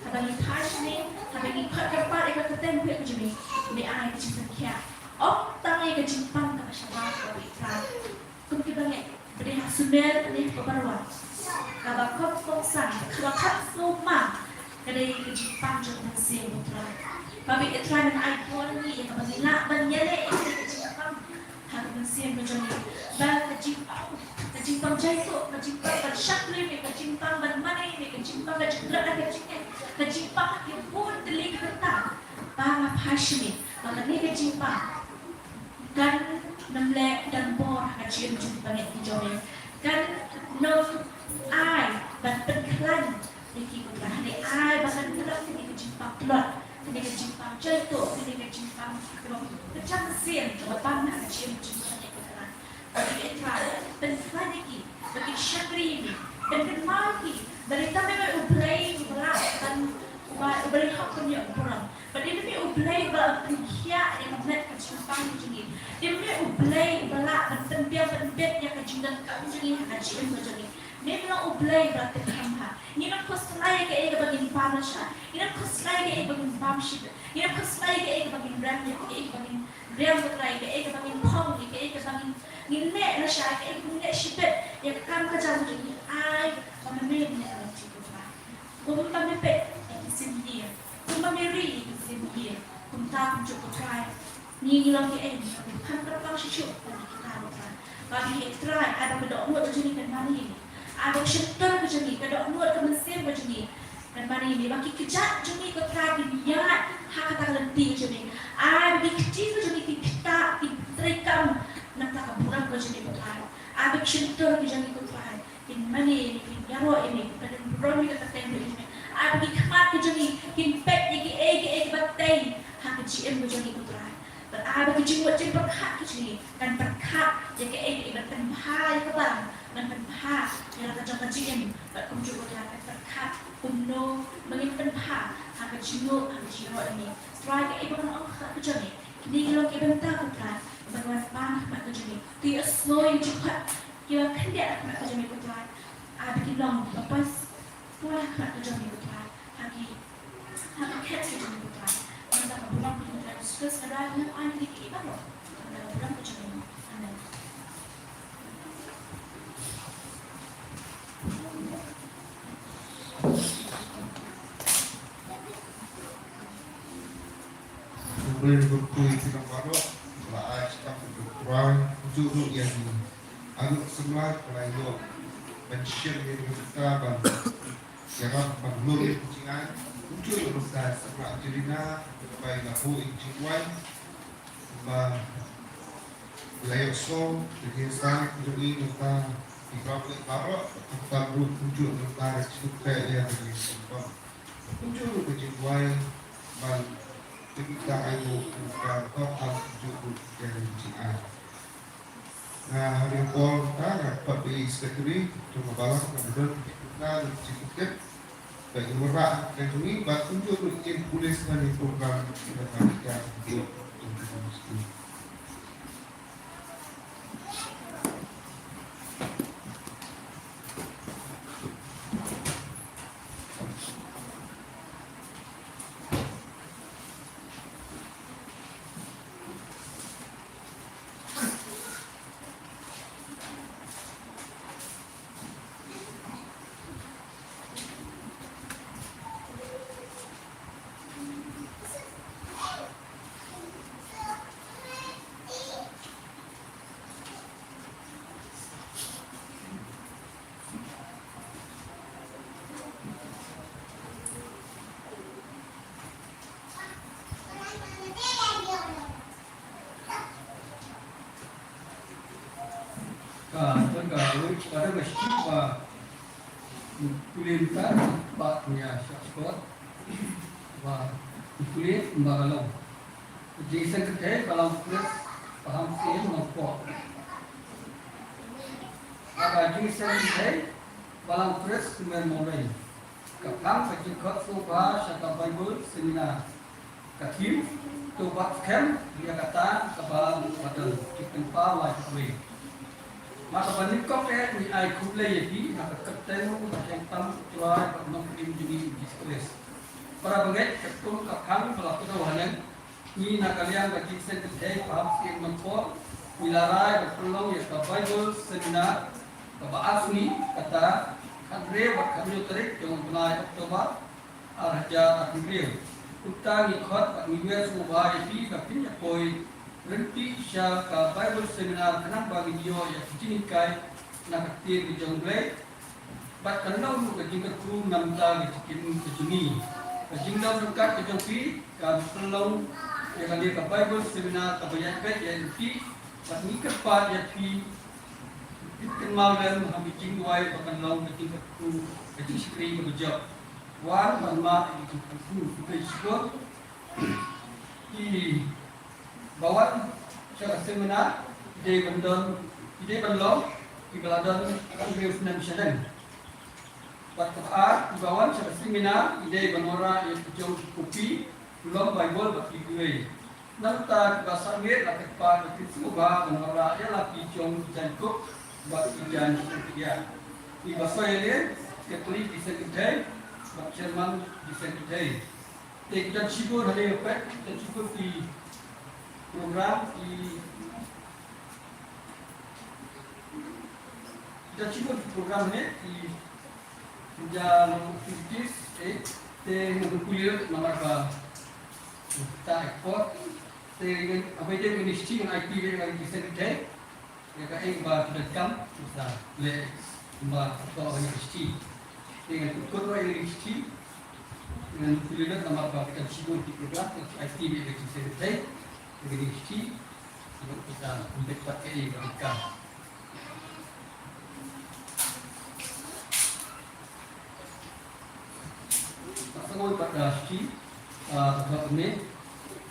Haba ngi phai sha me, haba ngi khot kyrpad ïa ka kyrteng ka jong me, me ai ka jingsngewsih. Ym tang ïa ka jingpang kaba shabar, ba ïa Trai. Kum kiba ngeit, ba dei ha sumer ne ha baroh. Kaba kham kongsan, kaba kham sngewma, ka dei ka jingpang jong ka mynsiem, ko Trai. Ba ïa Trai, men ai bor ïa ngi, ïa kaba ngi lah ban ïaleh ïa ka jingpang ha ka mynsiem ka jong ngi. Ba ka jingpang, ka jingpang jaituh, ka jingpang ban shakri me, ka jingpang ban mane me, ka jingpang ka jingpang ka jingpang, ka jingpang ha ki bun tylli ki bynta. Ba nga phai sha me, ba kane ka jingpang kan nym leh don bor ha ka jingim jong ki bangeit ki jong me. Kan nym ai ban pynkhlaiñ ïa ki, ko Trai. Hynrei Lord, kane ka jingpang jai to, kane ka jingpang kaba ka jam sien kaba pang na ka jingim jingpang ïa ka Trai. Ba ki ïa Trai, pynpang ïa ki, ba ki shakri ïa ki, pynpang ïa ki, ba dei tang ba U Blei uba lah ban uba uba leh hok pynïoh burom. Ba dei tang U Blei ba pynkhiah ïa ka met ka jingpang jong ngi. Dei tang U Blei uba lah ban pynbiang pynbit ïa ka jingdonkam jong ngi ha ka jingim ka jong ngi. Ngi long U Blei ba tyrkhong ha. Ngin ym khuslai ïa kaei kaba ngin bam lashai. Ngin ym khuslai ïa kaei kaba ngin bam shibit. Ngin ym khuslai ïa kaei kaba ngin rem, ïa kaei kaba ngin rem, khuslai ïa kaei kaba ngin phong, ïa kaei kaba ngin, ngin leh lashai, ïa kaei kaba ngin leh shibit. Ïa ka kam ka jam jong ngi ai ba ma me ne ka long jong U Trai. Kumba me peit ïa ki syiem ïing, kumba me ri ïa ki syiem ïing, kumta kumjuh Ko Trai. Ngi ngi long kiei, ngi long ki phan kyrpang shuh shuh ïa kita Ko Trai. Ba ngi ïa Trai, ai ba ka dohnud ka jong ngi kan mane ïa ngi. Ai ba ka shyntur ka jong ngi, ka dohnud ka mynsiem ka jong ngi kan mane ïa ngi. Ba ki kjat jong ngi Ko Trai kin ïaid ha kata ka lynti ka jong ngi. Ai ba ki kti ka jong ngi kin ktah, kin treikam na kata ka burom ka jong ngi Ko Trai. Ai ba ki shyntur ka jong ngi Ko Trai kin mane ïa ngi, kin ïaroh ïa ngi, kin pynburom ïa ka kyrteng jong ngi. Ai ba ki khmat ka jong ngi kin peit ïa kiei kiei kiba tei ha ka jingim ka jong ngi Ko Trai. Bad ai ba ki jingmut jingpyrkhat ka jong ngi kan pyrkhat ïa kaei kaei ban pynbha ïa ka bam, ban pynbha ïa la ka jong ka jingim. Bad kumjuh Ko Trai kan pyrkhat kumno ba ngin pynbha ha ka jingmut, ha ka jingïaroh ïa ngi. Trai kaei ba kan ong ha ka jong ngi. Kine ki long ki bynta Ko Trai ba kan wan pan ha khmat ka jong ngi. Ki ïohsngew ïa ka jingkhot kiba khyndiat ha khmat ka jong ngi Ko Trai. Ai ba kin long kiba poi poi ha khmat ka jong ngi Ko Trai. Ha ki, ha ka khet ka jong ngi Ko Trai. Nangta ka burom ka jong U Trai Jisu Khrist ka dei ban ai ïa ngi baroh. Nangta ka burom ka jong ngi. Amen. Khublei ïa phi baroh, la ai shitom ïa U Trai, kumjuh ruh ïa ngi. Agut samla ka la ïoh ban shim ïa ka bynta ban ïarap ban lum ïa ka jingai. Kumjuh ruh nangta samla Angelina, ba la buh ïa ka jingduwai. Ba la ïohsngew ïa ka jingsngew jong ngi nangta ki para bangeit baroh, nangta ruh kumjuh nangta ka jingkyrkhu ïa ka jingsngew. Kumjuh ruh ka jingduwai ban pynbit ïa u nangta ka kam kumjuh ruh ïa ka jingai. Nga Hari Paul nangta nga pat ba i secretary jong ka balang, nga ba don nangta ka jingkyrkhu. Ba i wanrah ka jong ngi bad kumjuh ruh i pulit ngan ïa program ïa ka jingkyrkhu jong ka jong ngi. Ka, ka, ka, ka, ka, ka, Kulim ka, ba nya shah skor. Ba kulim ba ka long. Jingïaseng kynthei ba long Khrist ba ham sien nongpop. Ba ka jingïaseng kynthei ba long Khrist sien nongpop. Ka phang ka jingkhot sngewbha sha ka Bible Seminar. Ka theme, to bat skhem ïa kata kaba badon, Ki Kynpaw lai kawei. Ma kaba nyngkong eh ngi ai khublei ïa phi na ka kyrteng u ba kyrteng tam U Trai bad Nongpynim jong ngi U Jisu Khrist. Para bangeit, katkum ka phang ba la kdew haneng, ngi na ka liang ka jingïaseng kynthei ba ham sien nongpop, ngi la rai ban pynlong ïa ka Bible Seminar kaba ar sngi, kata khathynriew bad khathynñiew tarik jong u bnai October, ar hajar arphew hynriew. Kumta ngi khot bad ngi wer sngewbha ïa phi ba phin ïa poi ryntih sha ka Bible Seminar khnang ba ngin ïoh ïa ka jinghikai na ka ktien ka jong U Blei. Bad kan long ruh ka jingkyrkhu na ka bynta ka jingim ka jong ngi. Ka jingdon ryngkat ka jong phi kan pynlong ïa kane ka Bible Seminar kaba ïaid beit ïaid ryntih. Bad ngi kyrpad ïa phi, phin kynmaw lem ha ka jingduwai ba kan long ka jingkyrkhu, ka jingshakri kaba jop. Wan ban mad ïa ki jingkyrkhu, ki jingkyrkhu. Kiba wan sha ka seminar ki dei ban don, ki dei ban long kiba la don hynriew snem shaneng. Bad kaba ar, kiba wan sha ka seminar ki dei ban wanrah ïa ki jong ki kopi, ki long Baibl bad kiwei. Nangta kiba sangeh la kyrpad bad ki sngewbha ban wanrah ïa la ki jong ki jaiñkup bad ki jaiñkup ïa. Kiba soi ïa lade, Secretary ki seng kynthei bad Chairman ki seng kynthei. Te ki don shibun hangne, peit, ki don shibun ki program, ki Kita cuba program ni di kerja activities, eh, te ngan pulih namar ba ta ekor. Te ngan abai dia ngan isti ngan aiti dia ngan kisah kita. Ya ka eng ba kita kam, kita le ba to ngan isti. Te ngan kut ngan isti. Ngan pulih namar ba kita cuba di program, aiti dia ngan kisah kita. Ngan isti. Kita ambil pakai ikan. Pasal kat, ah, Sri, ah, kat ni,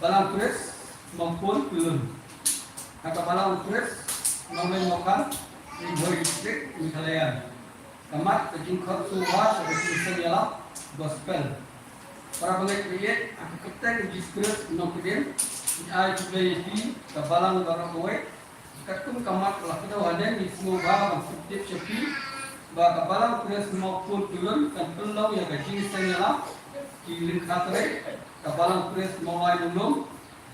Balang Kores Mawpun Pyllun. Kata Balang Kores Mawpun Mawpun, Ri Bhoi District, Meghalaya. Ka mat ka jingkhot sngewbha sha ka jingseng ïalap gospel. Para bangeit baieit, ha ka kyrteng u Jisu Khrist u nongpynim, ngi ai khublei ïa phi, ka balang baroh kawei. Katkum ka mat la kdew haneng, ngi sngewbha ban pyntip sha phi ba ka Balang Kores Mawpun Pyllun kan pynlong ïa ka jingseng ïalap ki lyngkha tarik, ka Balang Kores Mawlai Lum Lum,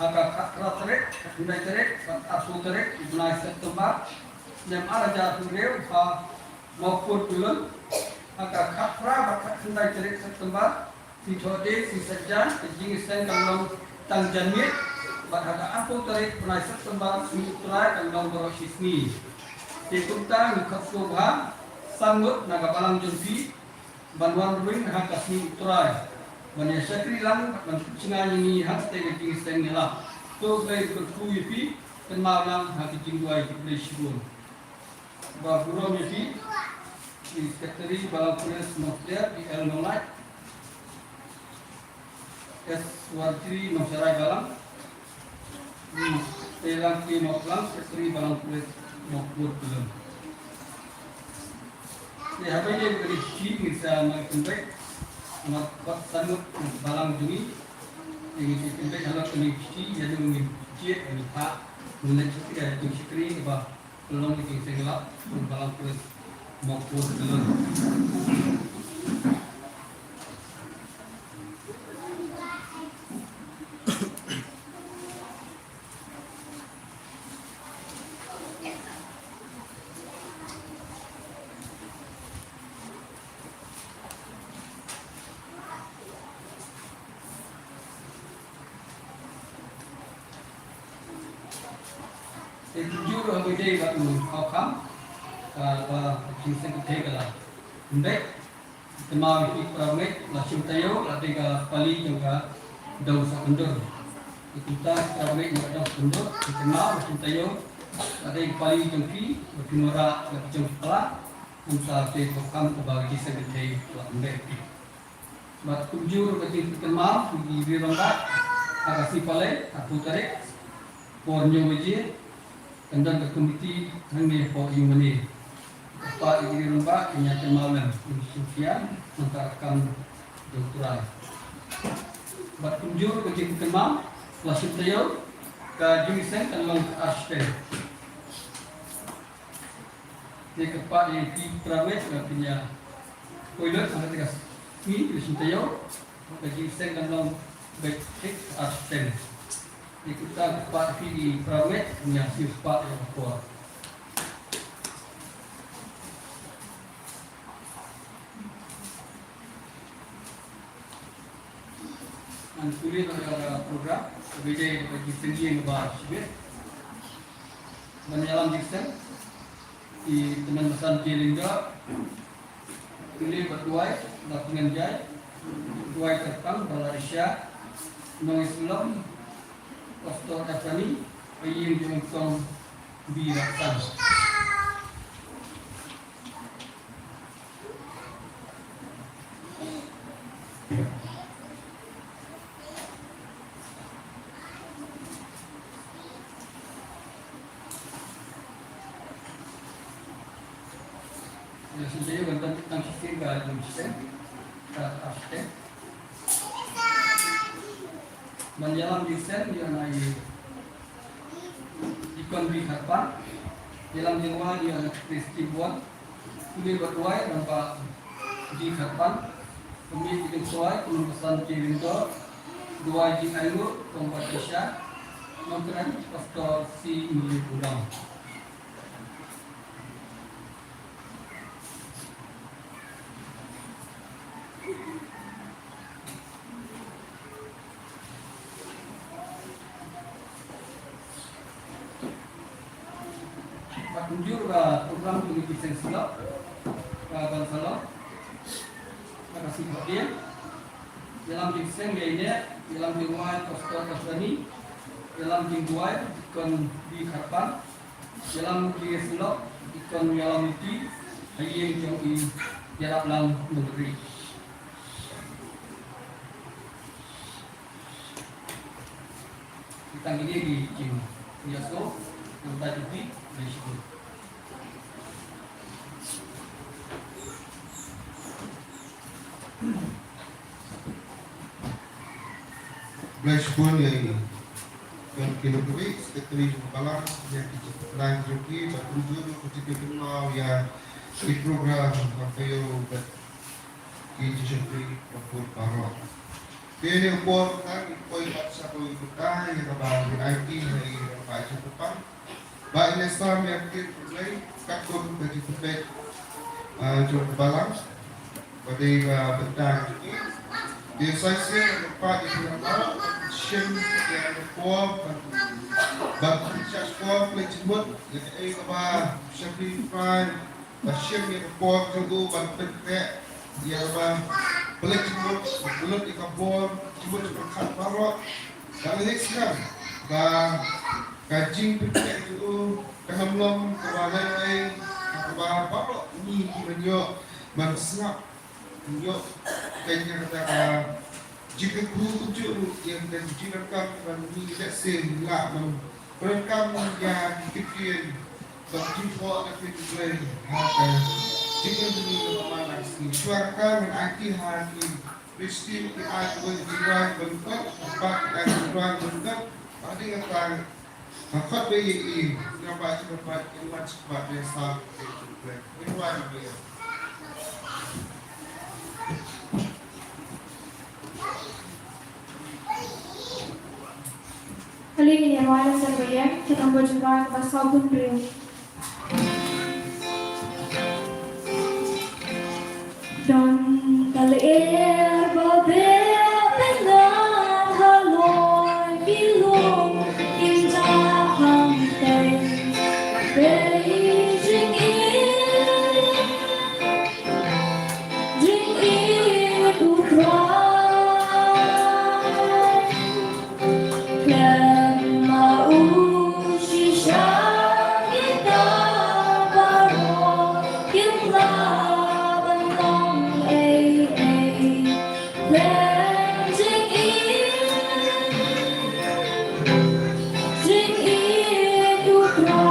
ha ka khatphra tarik, khatkhyndai tarik bad arphew tarik u bnai September, snem ar hajar arphew hynriew ha Mawpun Pyllun, ha ka khatphra bad khatkhyndai tarik September, sngi Thohdieng, sngi Saitjaiñ, ka jingïaseng kan long tang janmiet, bad ha ka arphew tarik bnai September, sngi U Trai, kan long baroh shi sngi. Te kumta ngi khot sngewbha san ngut na ka balang jong phi ban wan rwin ha ka sngi U Trai ban ïa shakri lang bad ban pynsngew ïa ngi ha kata ka jingïaseng ïalap. To U Blei un kyrkhu ïa phi, kynmaw lang ha ka jingduwai, khublei shibun. Ba burom ïa phi, i Secretary Balang Kores Mawpun Pyllun, B L Nonglait, S Warjri Nongsharai Balang, i Telang K Mawplang, Secretary Balang Kores Mawpun Pyllun. Te haba ïa kane ka shithi ngin sa mad kynbeit, mad bad sanut balang jong ngi, ngin sa kynbeit halor kane ka shithi, ïa ngi ngin jied, ngin phah, ngin leit shakri, ïa ka jingshakri kaba Long ki seng lap, Balang Kores Mawpun Pyllun. Te kumjuh ruh ha kaba ïadei bad u Khawkham, ka, ka jingïaseng kynthei ka la kynbeit. Kynmaw ïa phi para bangeit, la shim taïew la dei ka pali jong ka dong Sohkyndur. Te kumta para bangeit na ka dong Sohkyndur, kynmaw la shim taïew la dei ka pali jong phi, ba phin wanrah ïa ka jong ka pla. Kumta te Khawkham kaba ka jingïaseng kynthei ka la kynbeit. Bad kumjuh ruh ka jingkynmaw ïa ki rangbah ha ka sngi Palei, arphew tarik, por hynñiew baje, kan don ka komiti hangne hapoh ïingmane. Kyrpad ïa ki rangbah kin ïa kynmaw lem, kin sngewthuh ïa ka kam jong U Trai. Bad kumjuh ruh ka jingkynmaw, la shim taïew, ka jingïaseng kan long ar shiteng. Te kyrpad ïa phi para bangeit ba phin ïa poi lut ha kata ka sngi, phi shim taïew, ka jingïaseng kan long beit thik ar shiteng. Te kumta kyrpad ïa phi para bangeit, phin ïa siew spah ïa ka por. Ngan pule na ka program, ka bida ka jingïaseng ba shibit. Ban ïalam jingïaseng, i Tymmen Basan J Lyngdoh, pule ba duwai, ba pyngan jai, duwai kyrpang, ba la rishia, nong Islam, Pastor Efrani, ba ïing jong Tong Bi Raksan. Ïa shisien ban tang tang shisien ka jingïaseng ka architect. Ban ïalam jingïaseng ïa na i Deacon B Kharpan. Ïalam jingwai ïa Christy Buan. Pule bad duwai rangbah G Kharpan. Pynmih ki jingduwai, pynmih basan ki ringtone. Duwai jingainguh, rangbah Tisha. Nongkren Pastor C Muli Pudong. Ba kumjuh ka program jong ki seng shlok, ka ban shalom, ka ka sing khot ïa. Ïalam jingïaseng ïa ine, ïalam jingwai Pastor Pastor Ni, ïalam jingduwai Deacon B Kharpan, ïalam jingïaseng shlok Deacon ïalam iti, ha ïing jong i Ïarap Lang Nongri. Kita ngi di jingïasoh, nangta jong phi, Blei shibun. Blei shibun ïa i. Ïa ki nongkynriew, secretary jong ka balang, ïa ki jingpynlong jong ki, bad kumjuh ruh ki jingpynlong ïa ki program, ba ka ïoh bad ki jingshakri ba pud baroh. Te ïa ka por ka ngi poi pat sha kawei ka bynta ïa kaba ngi aiti ha i rangbah jong ka pang. Ba ïa sam ïa ki kyrteng katkum ka jingpynbeit, ah, jong ka balang. Ba dei ka bynta jong ki. Te sa shisien ngi pat ïa ki rangbah shim ïa ka por ban, ban shah por pynleit jingmut ïa kaei kaba shakri phrai. Ba shim ïa ka por jong u ban pynkhreh ïa kaba pynleit jingmut, pynlut ïa ka bor jingmut jong ka pyrkhat baroh. Dang leit sngap ba ka jingpynkhreh jong u kan ym long kaba lei lei, kaba baroh ngi ki ban ïoh ban sngap. Ïoh, kane kata ka jingkyrkhu kumjuh ruh ïa ka jingdonkam ban ngi lehse ngi lah ban donkam ïa ki ktien ba jingthoh na ki Blei ha ka jingim jong ngi kaba man la ka sngi. Shuwa kata ngan aiti ha ki Khristan ki ai kawei ka jingrwai ba lyngkot, ba ki ai ka jingrwai ba lyngkot. Ba dei kata Ka khot ba ïa i, nga ba i, nga ba i, nga ba i, nga ba i, nga ba i. Kali ngin ïa rwai la san ba ïa, ka nambor jingrwai kaba saw phew hynriew. Don ka lyer ba beh pyngan halor ki lum kim jah hangtei. Bei jingïeit, jingïeit u Trai. Khlem ma u shisha kita baroh kim lah ban long ei ei. Khlem jingïeit, jingïeit u Trai.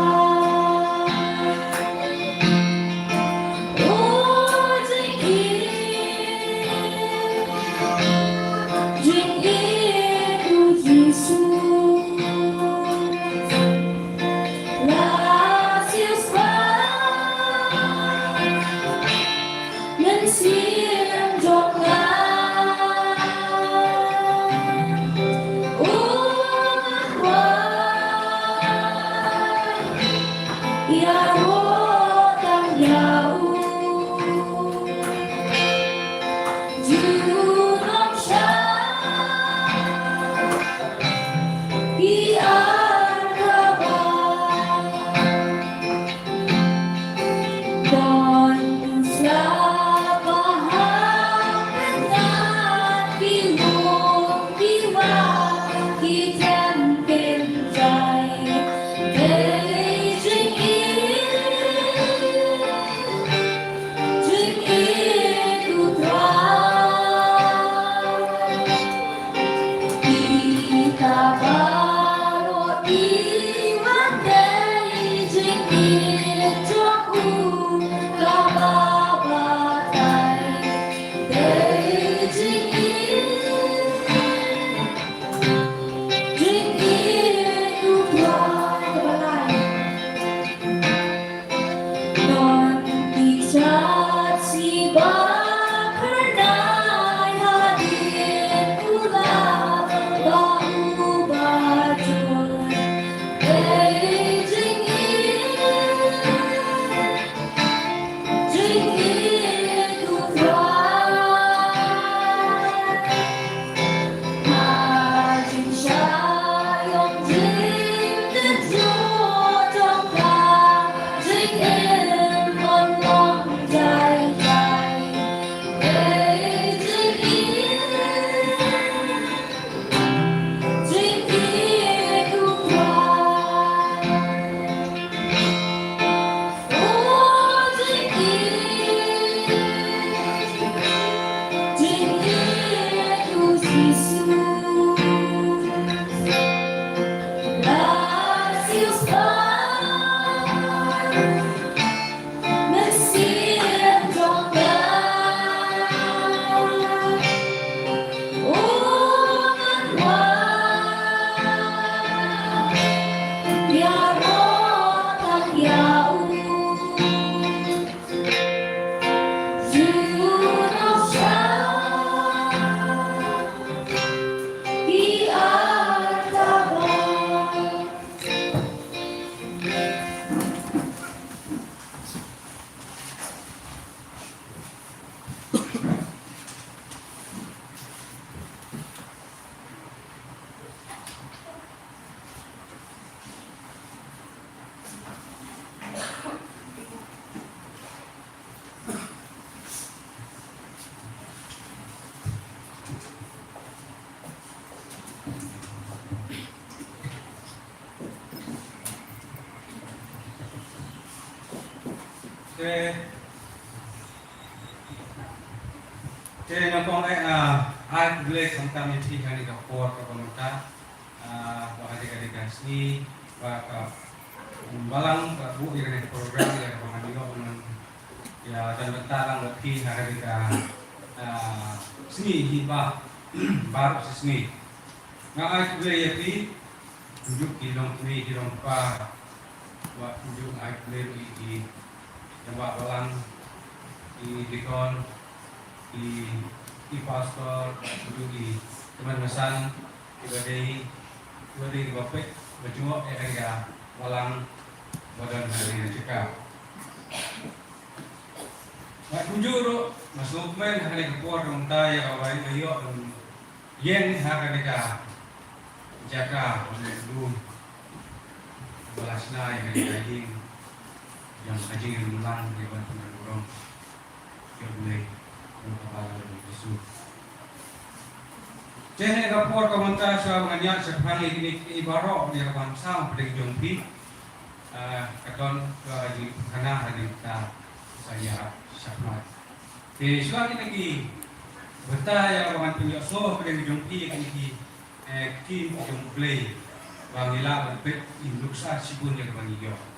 Ïaroh tang ïa u, ju nong shah Te, te nyngkong eh, ah, ai khublei khamtam ïa phi ha kane ka por kaba mynta, ah, ba ha kane ka sngi, ba ka, um, balang, ba buh ïa kane ka program, ïa kaba ngan ïoh ban ïa don bynta lang bad phi ha kane ka, ah, sngi hi ba, baroh shi sngi. Nga ai khublei ïa phi, kumjuh ki longkmie ki longkpa, bad kumjuh nga ai khublei ruh ïa ki rangbah balang, ki deacon, ki, ki pastor, bad kumjuh ki tymmen basan, kiba dei, kiba dei kiba peit, ba jngoh ïa kane ka balang ba don ha kane ka jaka. Bad kumjuh ruh nga sngewkmen ha kane ka por mynta ïa kaba nga ïoh ban ïeng ha kane ka jaka ba mut lum, ba la shna ïa kane ka ïing jong ka jingïalam lang ïa ban pyndonkam burom ïa U Blei, ïa U Kpa Jisu. Te ha kane ka por kaba mynta shuwa ba ngan ïaid shaphang ïa kine kiei baroh ïa kaba ngan sam hapdeng jong phi. Ah, ka don ka jingpynkhana ha kane ka bynta, sa ïa shakhmat. Te shuwa kine ki bynta ïa kaba ngan pynïohsngew hapdeng jong phi ïa kine ki, eh, ktien jong U Blei, ba ngi lah ban peit, ngi nuksa shibun ïa kaba ngi ïoh.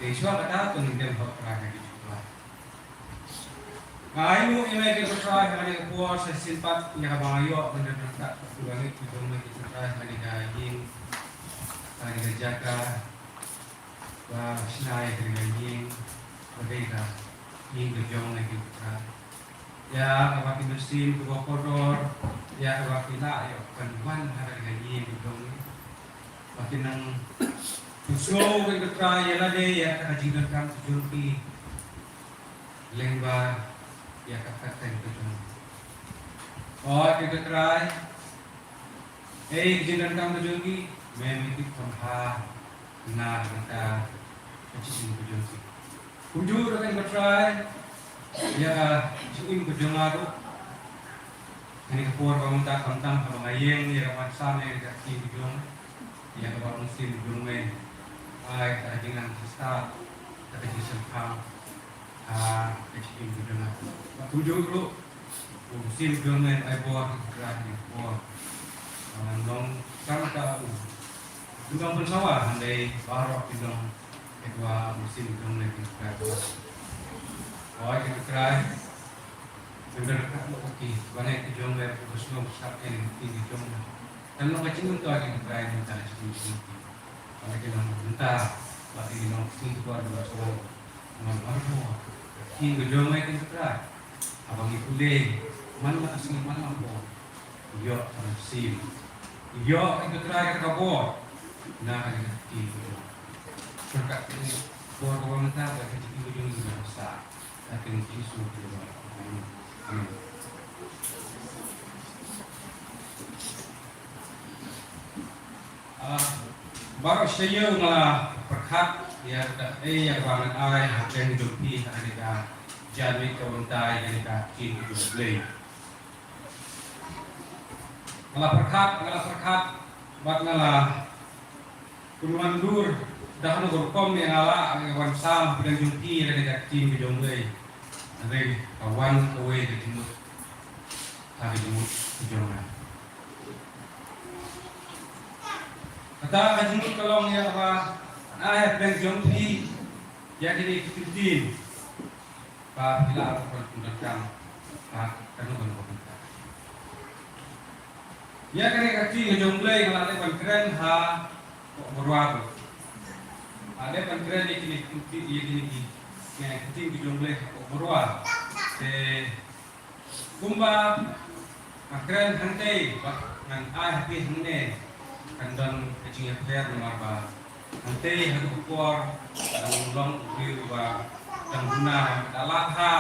Te shuwa kata to ngin dem ha U Trai ha ki jingkyrpad. Nga ainguh ïa me ko Trai ha kane ka por sa shisien pat ïa kaba nga ïoh ban don ryngkat bad ki bangeit ki jong me ko Trai ha kane ka ïing, ha kane ka jaka ba shna ïa kane ka ïing, ba dei ka ïing ka jong me ko Trai. Ïa kaba ki mynsiem kiba kordor, ïa kaba ki lah ïoh ban wan ha kane ka ïing ka jong me, ba kin nang pynsngew ko Trai ïa lade ïa ka jingdonkam ka jong ki, lyngba ïa ka kyrteng ka jong me. Oi ko Trai, ei ka jingdonkam ka jong ki me me tip kham bha na ka bynta ka jingim ka jong ki. Kumjuh ruh ko Trai, ïa ka jingim ka jong nga ruh, ha kane ka por ba mynta khamtam haba nga ïeng ïa ka ban sam ïa ka ktien ka jong, ïa ka baptisim jong me. Ai ka jingnang jingstad, ka jingsngewkhia ha ka jingim ka jong nga. Bad kumjuh ruh u mynsiem jong me, ai bor ka jingim bor. Ngan long tang ka u, u nongpynsawa hynrei baroh ki long Kynrad, u mynsiem jong me Kynrad. Oi Kynrad, pynban ka u ki bangeit ki jong me, u sngewsih ïa ki jong me. Kan long ka jingmyntoi Kynrad mynta ka jingmyntoi. Ba ki long mynta, ba ki long ki kwah ba sngewsih. Ngan wan ko ki jong me Kynrad. Haba ngi pule man la ka sngi man la ko. Ïoh ka mynsiem. Ïoh ka Trai ka bor. Na ka ïing ka jong. Berkat ka bor ka bor mynta ka ïing ka jong ngi na sa. Ka ïing Jisu ka bor. Amen. Amen. Ah, baroh shi taïew nga la pyrkhat ïa kaei ïa kaba ngan ai ha ka jingim jong phi ha kane ka janmiet kaba mynta ïa kane ka ktien ka jong U Blei. Nga la pyrkhat, nga la pyrkhat, bad nga la pynwandur da kano ka rukom ïa nga lah ïa ka ban sam hapdeng jong phi ïa kane ka ktien ka jong U Blei. Hynrei ka wan kawei ka jingmut ha ka jingmut ka jong nga. Kata ka jingmut ka long ïa kaba ngan ai hapdeng jong phi ïa kine ki ktien. Ba phi lah ban pyndonkam ha kano kano ka bynta. Ïa kane ka ktien ka jong U Blei nga la dep ban kren ha Koh Barwa ruh. Nga la dep ban kren ïa kine ki ktien, ïa kine ki, ïa kine ki ktien ka jong U Blei ha Koh Barwa. Te kumba nga kren hangtei bad ngan ai ha phi hangne, kan don ka jingïapher namar ba hangtei ha ka por dang long u briew uba dang duna, ngam pat da lah ha,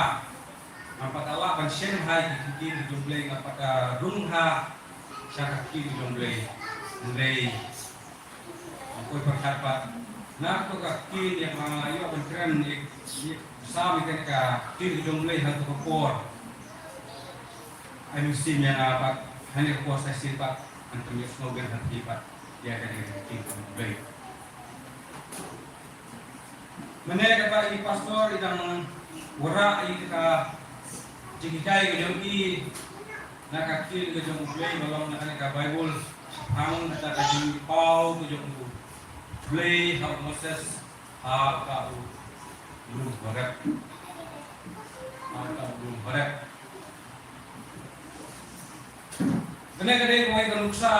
ngam pat da lah ban shem ha ïa ki ktien ki jong U Blei, ngam pat da rung ha sha ka ktien ki jong U Blei. Hynrei Nga poi pyrkhat pat na kato ka ktien ïa kaba nga la ïoh ban kren, ïa, ïa, sam ïa kane ka ktien ka jong U Blei ha kato ka por. Ai mynsiem ïa nga pat ha kane ka por sa shisien pat ngan pynïohsngew biang ha phi pat ïa kane ka ktien ka jong U Blei. Mynne kata i pastor i dang wanrah ïa ka jinghikai ka jong i na ka ktien ka jong U Blei ba long na kane ka Baibl, shaphang kata ka jingpaw ka jong U Blei ha u Moses ha uta u lum Horeb. Ha uta u lum Horeb. Kane ka dei kawei ka nuksa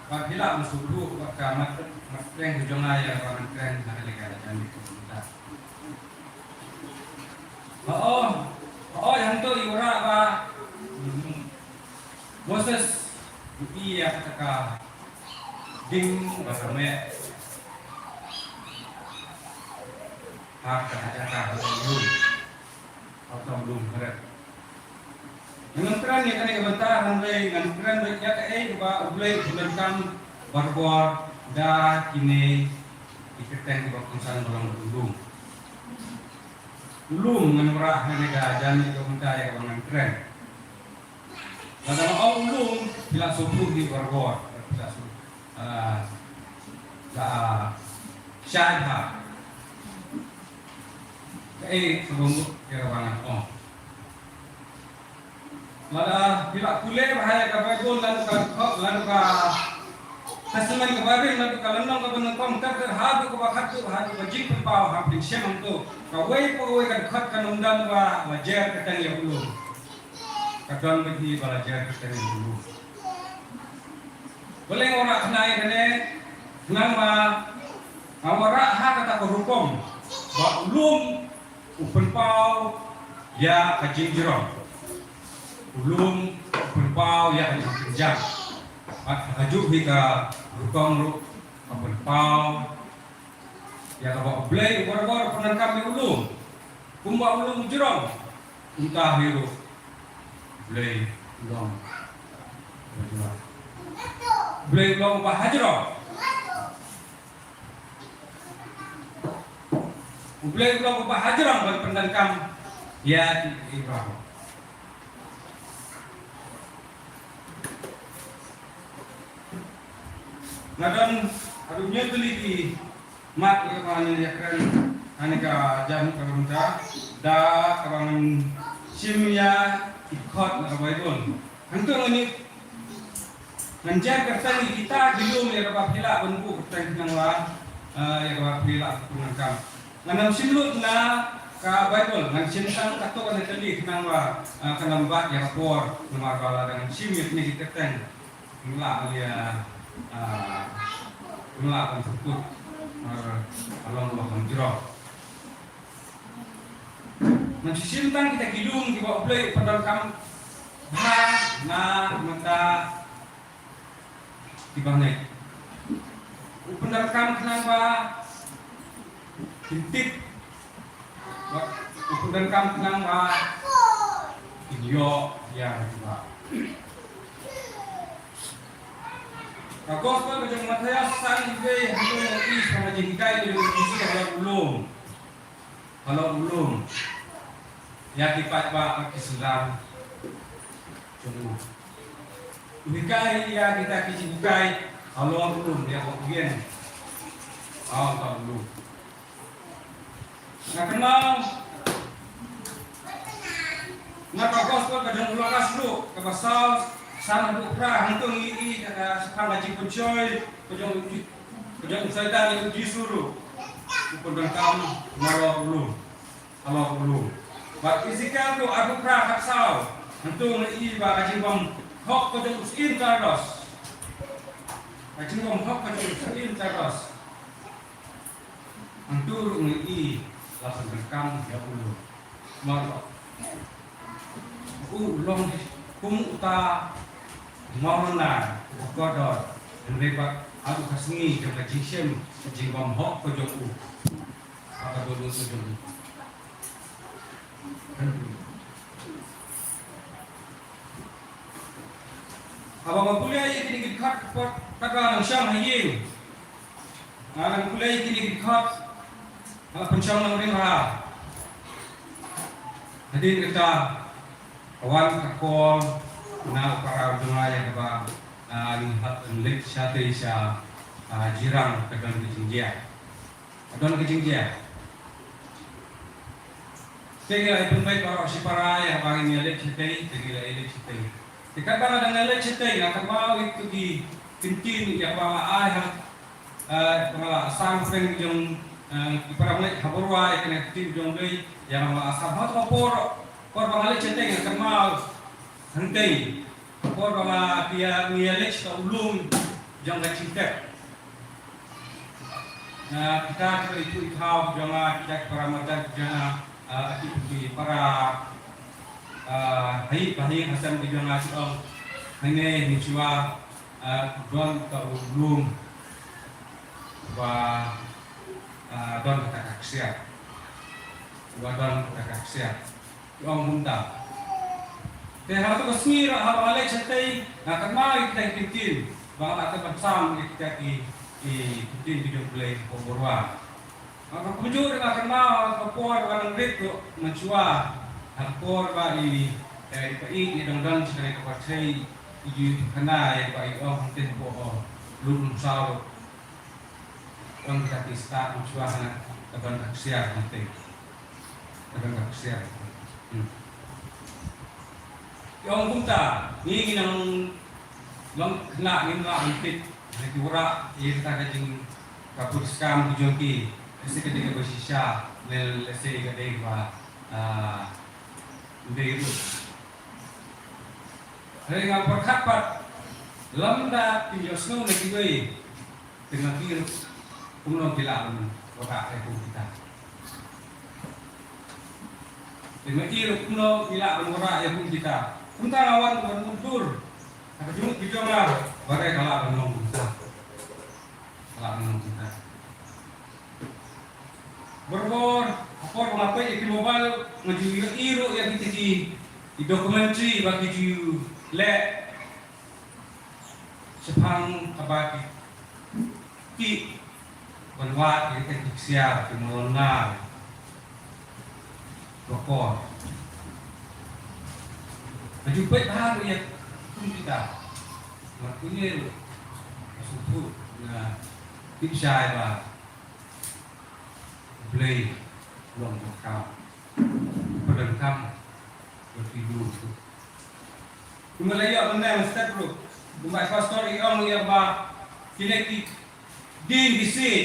ba phi lah ban sngewthuh bad ka mat, mat kren ka jong nga ïa kaba ngan kren ha kane ka janmiet kaba mynta. Hooid, hooid, hangto i wanrah ba Moses u ïohi ïa kata ka ding ba ka meh ha kata ka jaka ha uta u lum. Ha uta u lum Horeb. Ngan kren ïa kane ka bynta hynrei ngan kren beit ïa kaei kaba U Blei u pyndonkam barabor da kine ki kyrteng kiba kongsan ba long u lum. U lum ngan wanrah ha kane ka janmiet kaba mynta ïa kaba ngan kren. Lada nga ong u lum, phi lah sngewthuh hi barabor, phi lah sngewthuh. Ah, la shai bha. Kaei kaba mut ïa kaba ngan ong. Lada phi lah pule bha ïa ka Baibl, lada ka, lada ka Testament kaba rim, lada ka lynnong kaba nyngkong, ter ter haduh kaba khatduh, haduh ka Jingpynpaw, ha phin shem hangto. Kawei pa kawei ka dkhot kan ym don ba la jer kyrteng ïa u lum. Ka don beit hi ba la jer kyrteng ïa u lum. Balei nga wanrah kane, kane, khnang ba nga wanrah ha kata ka rukom ba u lum u pynpaw ïa ka jingjrong. U lum u pynpaw ïa ka jingpynjah. Bad ha kajuh hi ka rukom ruh ka pynpaw ïa kaba U Blei u barabor u pyndonkam ïa u lum. Kumba u lum u jrong, kumta hi ruh U Blei u long uba jrong. U Blei u long uba ha jrong. U Blei u long uba ha jrong ban pyndonkam ïa ki Abraham. Nga don haduh hynñiew tylli ki mat ïa kaba ngan ïakren ha kane ka janmiet kaba mynta da kaba ngan shim ïa ki dkhot na ka Baibl. Hangto ngan ïa, ngan jan kyrteng ïa kita ki lum ïa kaba phi lah ban buh kyrteng khnang ba, eh, ïa kaba phi lah ban pyndonkam. Ngan ym shim lut na ka Baibl, ngan shim tang katto katne tylli khnang ba, eh, kan ym bat ïa ka por namar ba lada ngan shim ïa kine ki kyrteng. Ngin lah ban ïa, ah, ngin lah ban sngewthuh, ah, ka long kaba kham jrong. Ngan shu shim tang kita ki lum kiba U Blei u pyndonkam bha na ka bynta kiba ngeit. U pyndonkam khnang ba kin tip. Bad u pyndonkam khnang ba kin ïoh ïa ka jubab. Ka gospel ka jong u Mathaios san, hynrei hangto ngi ïohi shaphang ka jinghikai ka jong u Jisu halor u lum. Halor u lum. Ïa ki paidbah bad ki synran jong u. U hikai ïa kita ki jinghikai halor u lum, ïa ka ïing. Halor u lum. Nga kynmaw na ka gospel ka jong u Lukas ruh, kaba saw, san haduh phra, hangto ngi ïohi, eh, shaphang ka jingpynshoi ka jong u Ji-, ka jong u Soitan ïa u Jisu ruh. U pyndonkam halor u lum. Halor u lum. Bad Esekiel ruh arphew phra khatsaw. Hangto ngi ïohi ba ka jingbym hok ka jong u Syiem Kairos. Ka jingbym hok ka jong u Syiem Kairos. Hangto ruh ngi ïohi la pyndonkam ïa u lum. Namar u long kum uta u Maulana uba kordor. Hynrei bad haduh ka sngi jong ka jingshem ka jingbym hok ka jong u. Ka dohnud ka jong u. Haba nga pule ïa kine ki dkhot, kata nang shong ha ïing. Nga nang pule ïa kine ki dkhot, nga pynshong nongrim bha. Hadien kata ka wan ka call na u para jong nga ïa kaba, ah, ngi hap ban leit shatei sha, ah, Jirang, ka don ka jingjia. Ka don ka jingjia. Te ngi la ïa pynbeit baroh shipara ïa ba ngin ïa leit shatei, te ngi la ïa leit shatei. Te katba nga dang ïa leit shatei nga kynmaw ïa kito ki ktien ïa ba nga ai ha, eh, ba nga la sam pdeng jong, eh, ki para bangeit ha Borwa ïa kane ka ktien jong U Blei ïa ba nga la sam ha ka por, por ba nga leit shatei nga kynmaw hangtei. Por ba nga pia ngi ïa leit sha u lum jong ka jingtep. Na kita kiba ithuh ithaw jong nga, kita ki para marjan jong nga, ah, ki para, ah, ha ïing ha sem ki jong nga ki ong, hangne mynshuwa, ah, don ka u lum ba, ah, don kata ka ksiar. Ba don kata ka ksiar. Ki ong kumta. Te ha kato ka sngi ruh haba nga leit shatei nga kynmaw ïa kita ki ktien ba nga la tep ban sam ïa kita ki, ki ktien ki jong U Blei ha Borwa. Nga kumjuh ruh nga kynmaw ha ka por ba nga rit ruh mynshuwa ha ka por ba i, eh, i pa i i dang don sha kane ka pyrthei i ju khana ïa ba i ong hangtei hapoh, oh, Lum Umsaw ruh. Ong kita ki stad mynshuwa hana ka don ka ksiar hangtei. Ka don ka ksiar. Hmm. Ki ong kumta, ngi ngi nang long khynnah ngim lah ban tip. Hana ki wanrah ïa kata ka jing ka put skam ki jong ki. Lehse ka dei kaba shisha, lehse ka dei kaba, ah, dei ruh. Hynrei nga pyrkhat pat lymda pynïohsngew na kiwei. Te nga i ruh kumno ki lah ban wanrah ïa kum kita. Te nga i ruh kumno ki lah ban wanrah ïa kum kita. Kumta nga wan ban mutdur ha ka jingmut ki jong nga ba dei ka lah ban long kumta. Ka lah ban long kumta. Barabor ha por ba nga peit ïa ki mobile nga ju ïohi ruh ïa kita ki, ki documentary ba ki ju leh shaphang kaba ki tih ban wad ïa kita ki ksiar ki malon ngar. Barabor nga ju peit bha ruh ïa kum kita. Nga kynmaw ruh nga sngewthuh, nga tip shai ba Blei long ba khraw, ba donkam, ba ki lum. Kumba la ïoh mynne mynstep ruh, kumba i pastor i ong ïa ba kine ki dieng ki siej,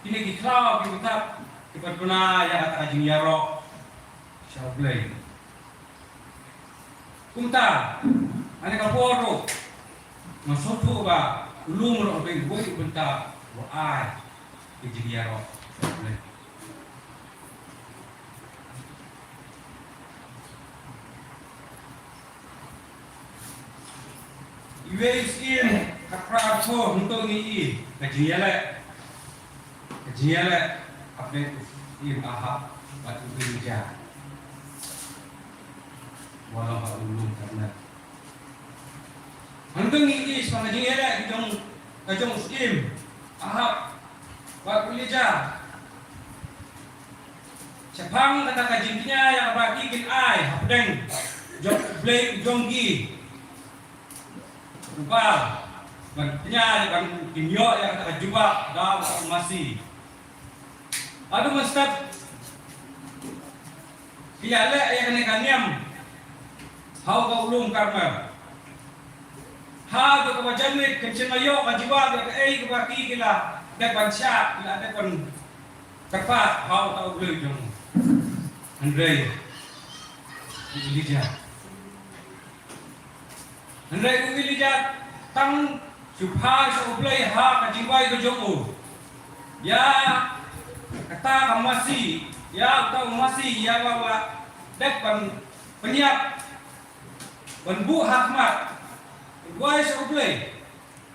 kine ki khlaw ki btap kiba pynbna ïa kata ka jingïaroh sha U Blei. Kumta, ha kane ka por ruh nga sngewthuh ba u lum ruh u dei uwei u bynta uba ai ka jingïaroh. Iwei i syiem ha Kpra Arphew hangto ngi i ka jingïaleh. Ka jingïaleh hapdeng u syiem Ahab bad u Elijah. Ba long ha u lum Karmel. Hangto ngi i shaphang ka jingïaleh ka jong, ka jong u syiem Ahab bad u Elijah. Shaphang kata ka jingkñia ïa kaba ki kin ai hapdeng jong u Blei u jong ki. Uba ban kñia ban kin ïoh ïa kata ka jubab da u Masi. Haduh mynstep ki ïaleh ïa kane ka niam ha uta u lum Karmel. Haduh kaba janmiet kim shym la ïoh ka jubab ïa kaei kaba ki ki la dep ban shad, ki la dep ban kyrpad ha uta u Blei jong u. Hynrei u Elijah Hynrei u Elijah tang shu phai sha U Blei ha ka jingduwai ka jong u. Ïa kata ka masi, ïa uta u masi, ïa ba u la dep ban pynïap, ban buh ha khmat, u duwai sha U Blei,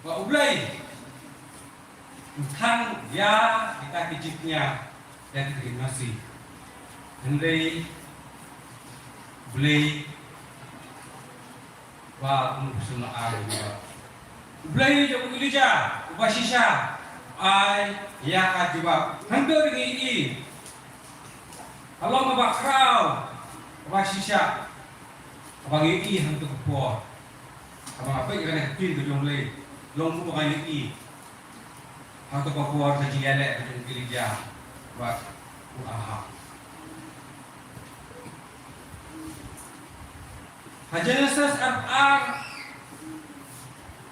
ba U Blei, u tang ïa kita ki jingkñia, ïa kita ki masi. Hynrei Blei ba um sngewbha ïa u Blei jong u Elijah uba shisha, ai ïa ka jubab. Hangto ngi i ka long kaba khraw, kaba shisha, kaba ngi i hangto ka por. Kaba nga peit ïa kane ka ktien ka jong U Blei, long kumba ngi i. Hangto ka por ka jingïaleh ka jong u Elijah bad u Ahab. Ha Genesis arphew ar,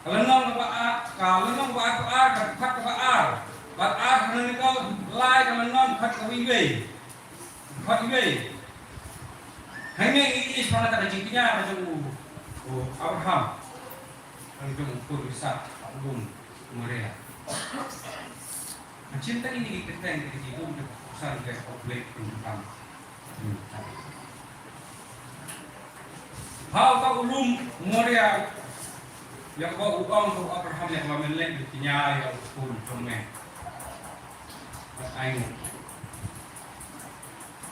ka lynnong kaba ar, ka lynnong kaba arphew ar, ka dkhot kaba ar bad ar, Chronikl lai, ka lynnong, dkhot kaba wei, dkhot wei. Hangne ngi ïohi shaphang kata ka jingkñia ka jong u, u Abraham, ka jong u khun u Isaak ha u lum Moria. Hangne te ngi ïohi kyrteng ka jingkñia jong u Abraham. Ha uta u lum Moria, ïa kaba u ong ha u Abraham, ïa kaba men leh ban kñia ïa u khun jong me. Ai.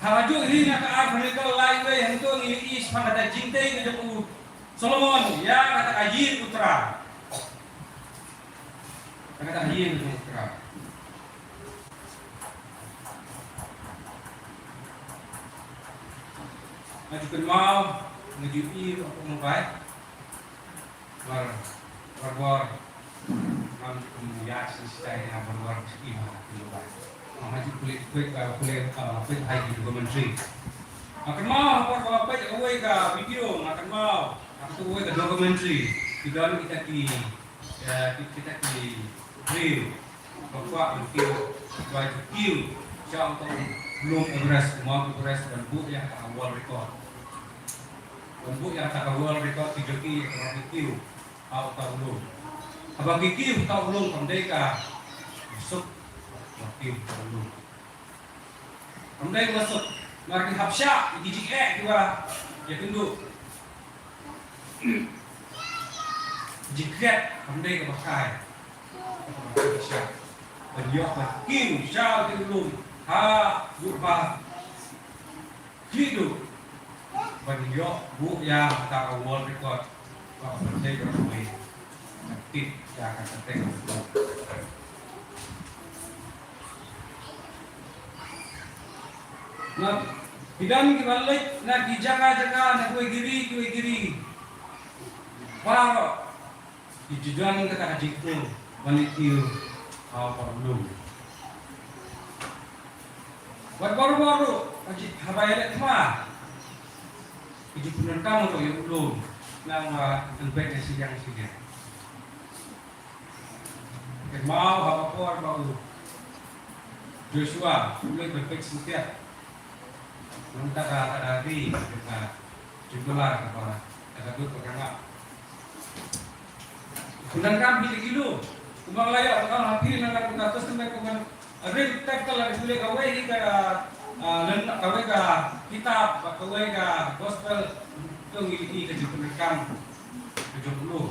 Ha kajuh hi na ka ar Chronikl lai wei, hangto ngi ïohi shaphang kata ka jingtei ka jong u Solomon ïa kata ka ïing U Trai. Kata ka ïing U Trai. Nga ju kynmaw, nga ju ïohi ruh kum u bai. Bar, bar, bar. Ngam kum ïa shi stai, nga bar, bar shi ma kum u bai. Nga ju peit, peit, peit, peit, ah, peit ha ki documentary. Nga kynmaw, haba nga peit kawei ka video, nga kynmaw, ha kawei ka documentary, ki don kita ki, eh, ki, kita ki briew ba kwah ban kiew, ba ju kiew sha uta u lum Everest, u Mount Everest, ban buh ïa kata ka world record. Ban buh ïa kata ka world record, ki ju kiew, ki ju kiew ha uta u lum. Haba ki kiew ha uta u lum, kam dei ka suk ba kiew ha uta u lum. Kam dei ka suk, namar ki hap shah ïa ki jingeh kiba ïakynduh. Jingklet kam dei kaba kai. Ban ïoh ban kiew sha uta u lum ha u ba khlieh duh ban ïoh buh ïa kata ka world record. Ba pynthei ba pynthei. Tip ïa ka kyrteng. Na, ki don kiba leit na ki jaka jaka, na kiwei ki ri kiwei ki ri. Baroh ki ju don kata ka jingkiew ban leit kiew ha uta u lum. Bad baroh baroh ruh, ka jing, haba ïaleh thma, ki ju pyndonkam ruh ïa u lum, nang ba yn peit na shiliang shiliang. Kynmaw ha ka por ba u Joshua u leit ban peit sngewthuh. Nangta ka, ka ri, ka jingkular, ka para, ka dud, ka rangap. Pyndonkam hi ki lum. Kumba nga la ïoh ban ong ha phi, na ka Testament kumba ring tektal la pule kawei hi ka, ah, len, kawei ka kitab, kawei ka gospel, to ngi ïohi ka jingpyndonkam ka jong u lum.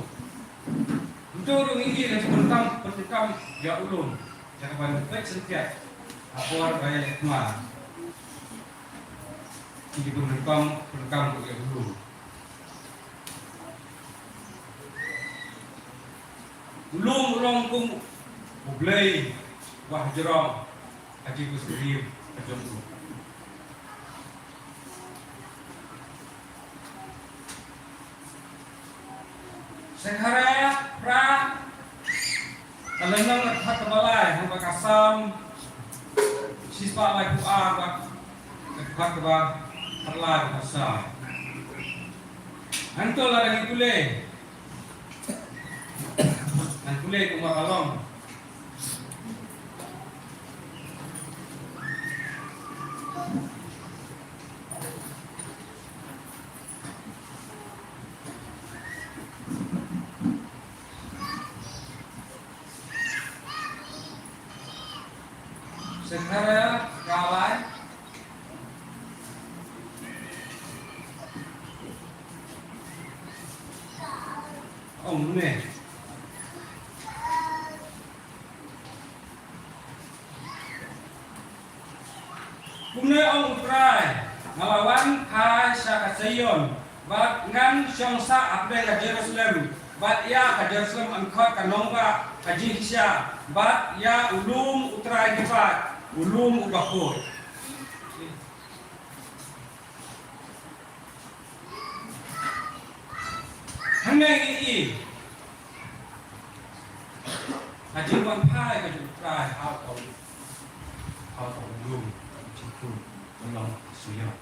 Ntu ruh ngi ïohi ka jingpyndonkam, pyndonkam ïa u lum. Ïa kaba peit sngewthuh ha por ba ïaleh thma. Ki jingpyndonkam, pyndonkam ruh ïa u lum. U lum u long kum u blei uba hajrong ha jingpynsyriem ka jong u. Sekharaiah phra, ka lynnong, ka dkhot kaba lai, hangba ka Salm shispah laiphew ar, bad ka dkhot kaba khatlai, ka Salm. Hangto lada ngi pule, ngan pule kumba ka long. Sekharaiah phra lai. Ong ne. Kumne ong U Trai, nga la wan phai sha ka Zion, bad ngan shong sah hapdeng ka Jerusalem, bad ïa ka Jerusalem yn khot ka nongbah ka jingkhisha, bad ïa u lum U Trai ki paid, u lum uba khuid. Hangne ngi ïohi ka jingwan phai ka jong U Trai ha uta u, ha uta u lum, ka jingkhuid, ka long Zion.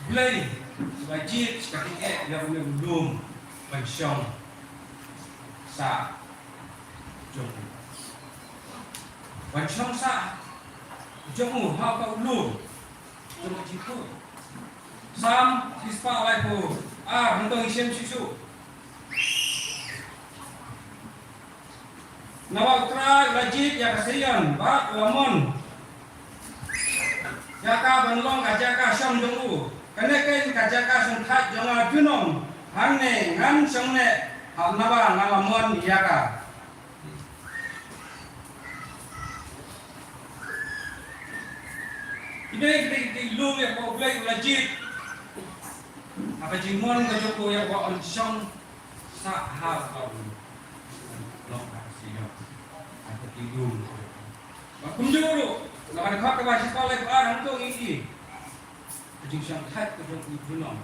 Blei, ba jied ka jingeh ïa une u lum ban shong sah jong u. Ban shong sah jong u ha ka u lum jong ka jingkhuid. Salm shispah laiphew ar, hangto ngi shem shuh shuh. Naba U Trai u la jied ïa ka Seion bad u la mon ïa ka ban long ka jaka shong jong u. Kane keiñ ka jaka shongthait jong nga junom, hangne ngan shong neh, ha naba nga la mon ïa ka. Kine ki dei ki lum ïa kaba U Blei u la jied ha ka jingmon ka jong u ïa kaba un shong sah ha ka u long ka Seion. Ha ka ki lum. Bad kumjuh ruh na ka dkhot kaba shispah laiphew ar, hangto ngi ïohi ka jingshongthait ka jong u junom.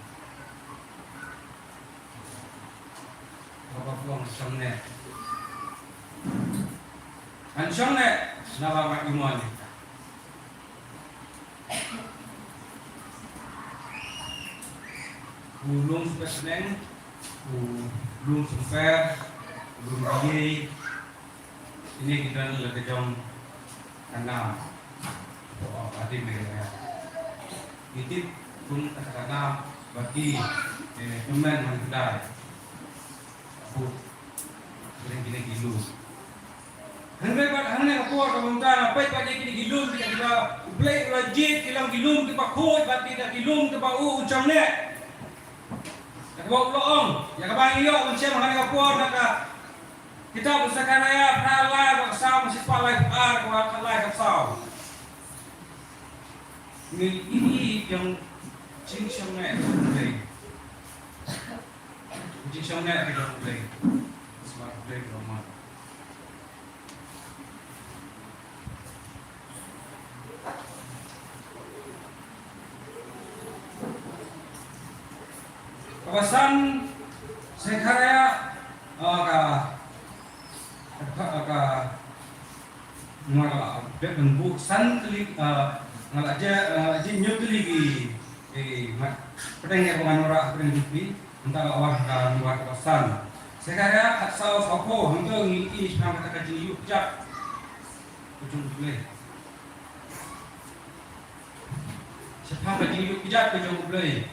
Kaba pynlong shong neh. Ngan shong neh naba wat ïa mon. U lum sympat sneng, u lum sympat, u lum biei. Kine ki don la ka jong ka nam. Ka dim ïa ka. Ki tip kum ka nam ba ki, eh, tymmen man Khublei. Bad kine kine ki lum. Hynrei bad hangne ka por kaba mynta nga peit bad ïa kine ki lum kiba U Blei u la jied ki long ki lum kiba khuid bad ki long ki lum kiba u shong neh. Ïa kaba u la ong, ïa kaba ngi ïoh ban shem hangne ka por na ka kitab u Sekharaiah, phra lai, bad ka Salm shispah laiphew ar, bad ka lai ka saw. Ngi ïohi ïa ka jingshong neh ka jong U Blei. Ka jingshong neh ka jong U Blei. Sngewbha U Blei u long. Kaba san, Sekharaiah, ah, ka, ka, ka, nga la dep ban buh san tylli, ah, nga la jia, ah, jia hynñiew tylli ki, ki mat pdeng ïa ka ban wanrah pdeng jong phi. Mynta la wan ka number kaba san. Sekharaiah khatsaw sawphew, hangto ngi ïohi shaphang kata ka jingïuh kjat ka jong U Blei. Shaphang ka jingïuh kjat ka jong U Blei.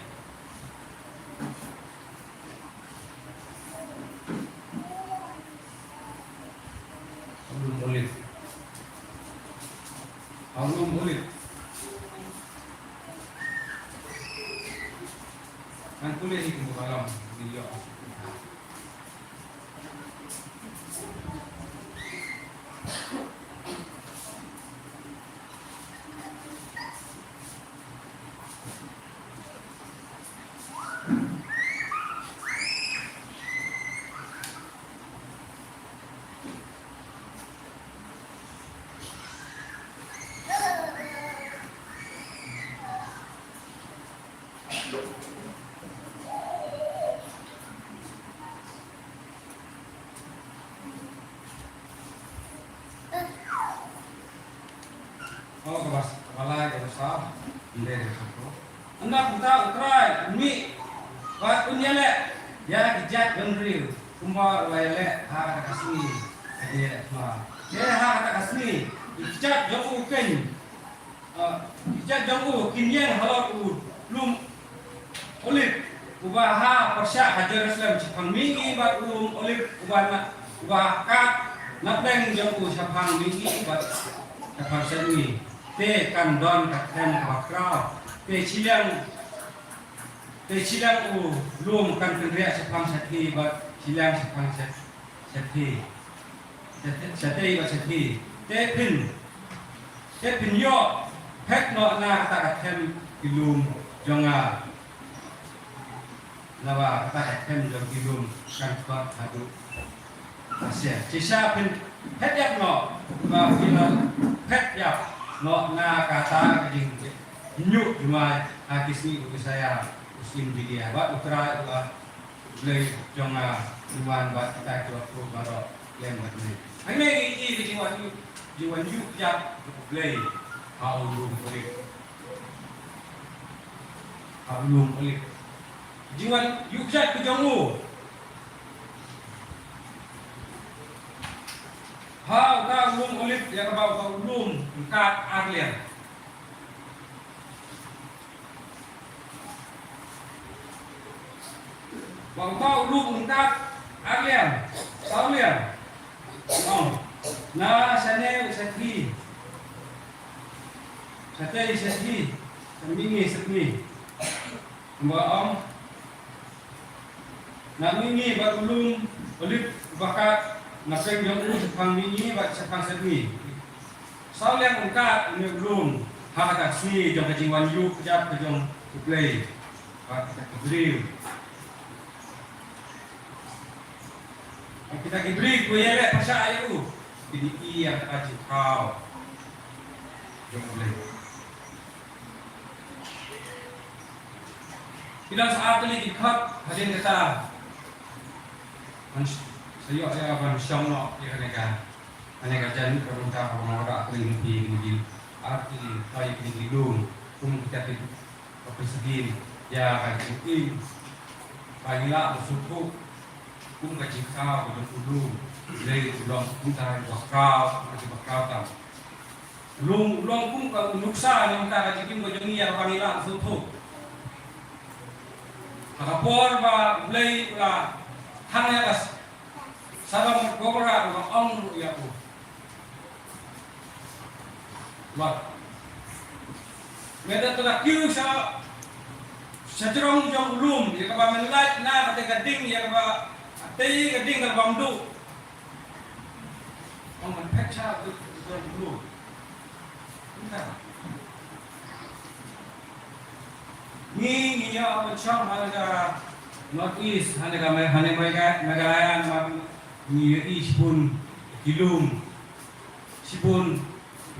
Ha u lum Olib. Ha u lum Olib. Ngan pule hi kumba ka long, ngi ïoh. Oh, kaba, kaba lai, kaba saw. Ynda ka saw. Ynda kumta U Trai un mih bad un ïaleh ïa ki jaitbynriew kumba u la ïaleh ha kata ka sngi ka jingïaleh tma. Te ha kata ka sngi ki kjat jong u kin, ah, ki kjat jong u kin ïeng halor u lum Olib uba ha pyrshah ha Jerusalem shaphang mihngi bad u lum Olib uba na, uba ha kat na pdeng jong u shaphang mihngi bad shaphang saiñi. Te kan don ka them kaba khraw. Te shiliang, te shiliang u lum kan pynriah shaphang shathie bad shiliang shaphang sha, shathie. Shatei, shatei bad shathie. Te phin, te phin ïoh phet noh na kata ka them ki lum jong nga. Naba kata ka them jong ki lum kan khot haduh Asia. Shisha phin phet ïap noh, ba phin phet ïap noh na kata ka jingïuh jumai ha ki sngi u Isaiah u syiem Judia. Bad U Trai u la Blei jong nga, u wan bad kita ki dohnud baroh lem bad me. Hangne ngi ïohi ka jingwan ïuh, jingwan ïuh kjat jong U Blei ha u lum Olib. Ha u lum Olib. Jingwan ïuh kjat ka jong u. Ha uta u lum Olib ïa kaba uta u lum ryngkat ar liang. Ba uta u lum ryngkat ar liang, saw liang. Ong. Na shane u shathie. Shatei shathie. Sha mihngi shathie. Kumba ong. Na mihngi bad u lum Olib uba kat na pdeng jong u shaphang mihngi bad shaphang shathie. Saw liang ryngkat une u lum ha kata ka sngi jong ka jingwan ïuh kjat ka jong U Blei bad kita ki briew. Bad kita ki briew kiba ïaleh pyrshah ïa u, kin ïohi ïa ka jingkhraw jong U Blei. Ki don sa ar tylli ki dkhot hadien kata. Ngan sa ïoh ïa ban shong noh ïa kane ka, kane ka jaiñ ka bynta kaba nga wanrah kyrpad ïa phi, kine ki ar tylli, kine ki lum kum kita ki ba pynsaphriang ïa ka jingim ba ngi lah ban sngewthuh kum ka jingkhraw ka jong u lum. Lei u long kumta uba khraw, uba khraw tam. U lum u long kum ka nuksa na ka jingim ka jong ngi ïa kaba ngi lah ban sngewthuh. Ha ka por ba U Blei u la thang ïa ka Sodom Gomorrah, u la ong ruh ïa u. Lot. Me da, to da kiew sha, sha jrong jong u lum, ïa kaba men lait na kata ka ding, ïa kaba tei ka ding kaba ym duh. Ong men phet sha jrong u lum. Ngi, ngi ïa ban shong ha ka North East, ha ka Me-, ha Meghalaya, Meghalaya, ma ngi ïohi shibun ki lum, shibun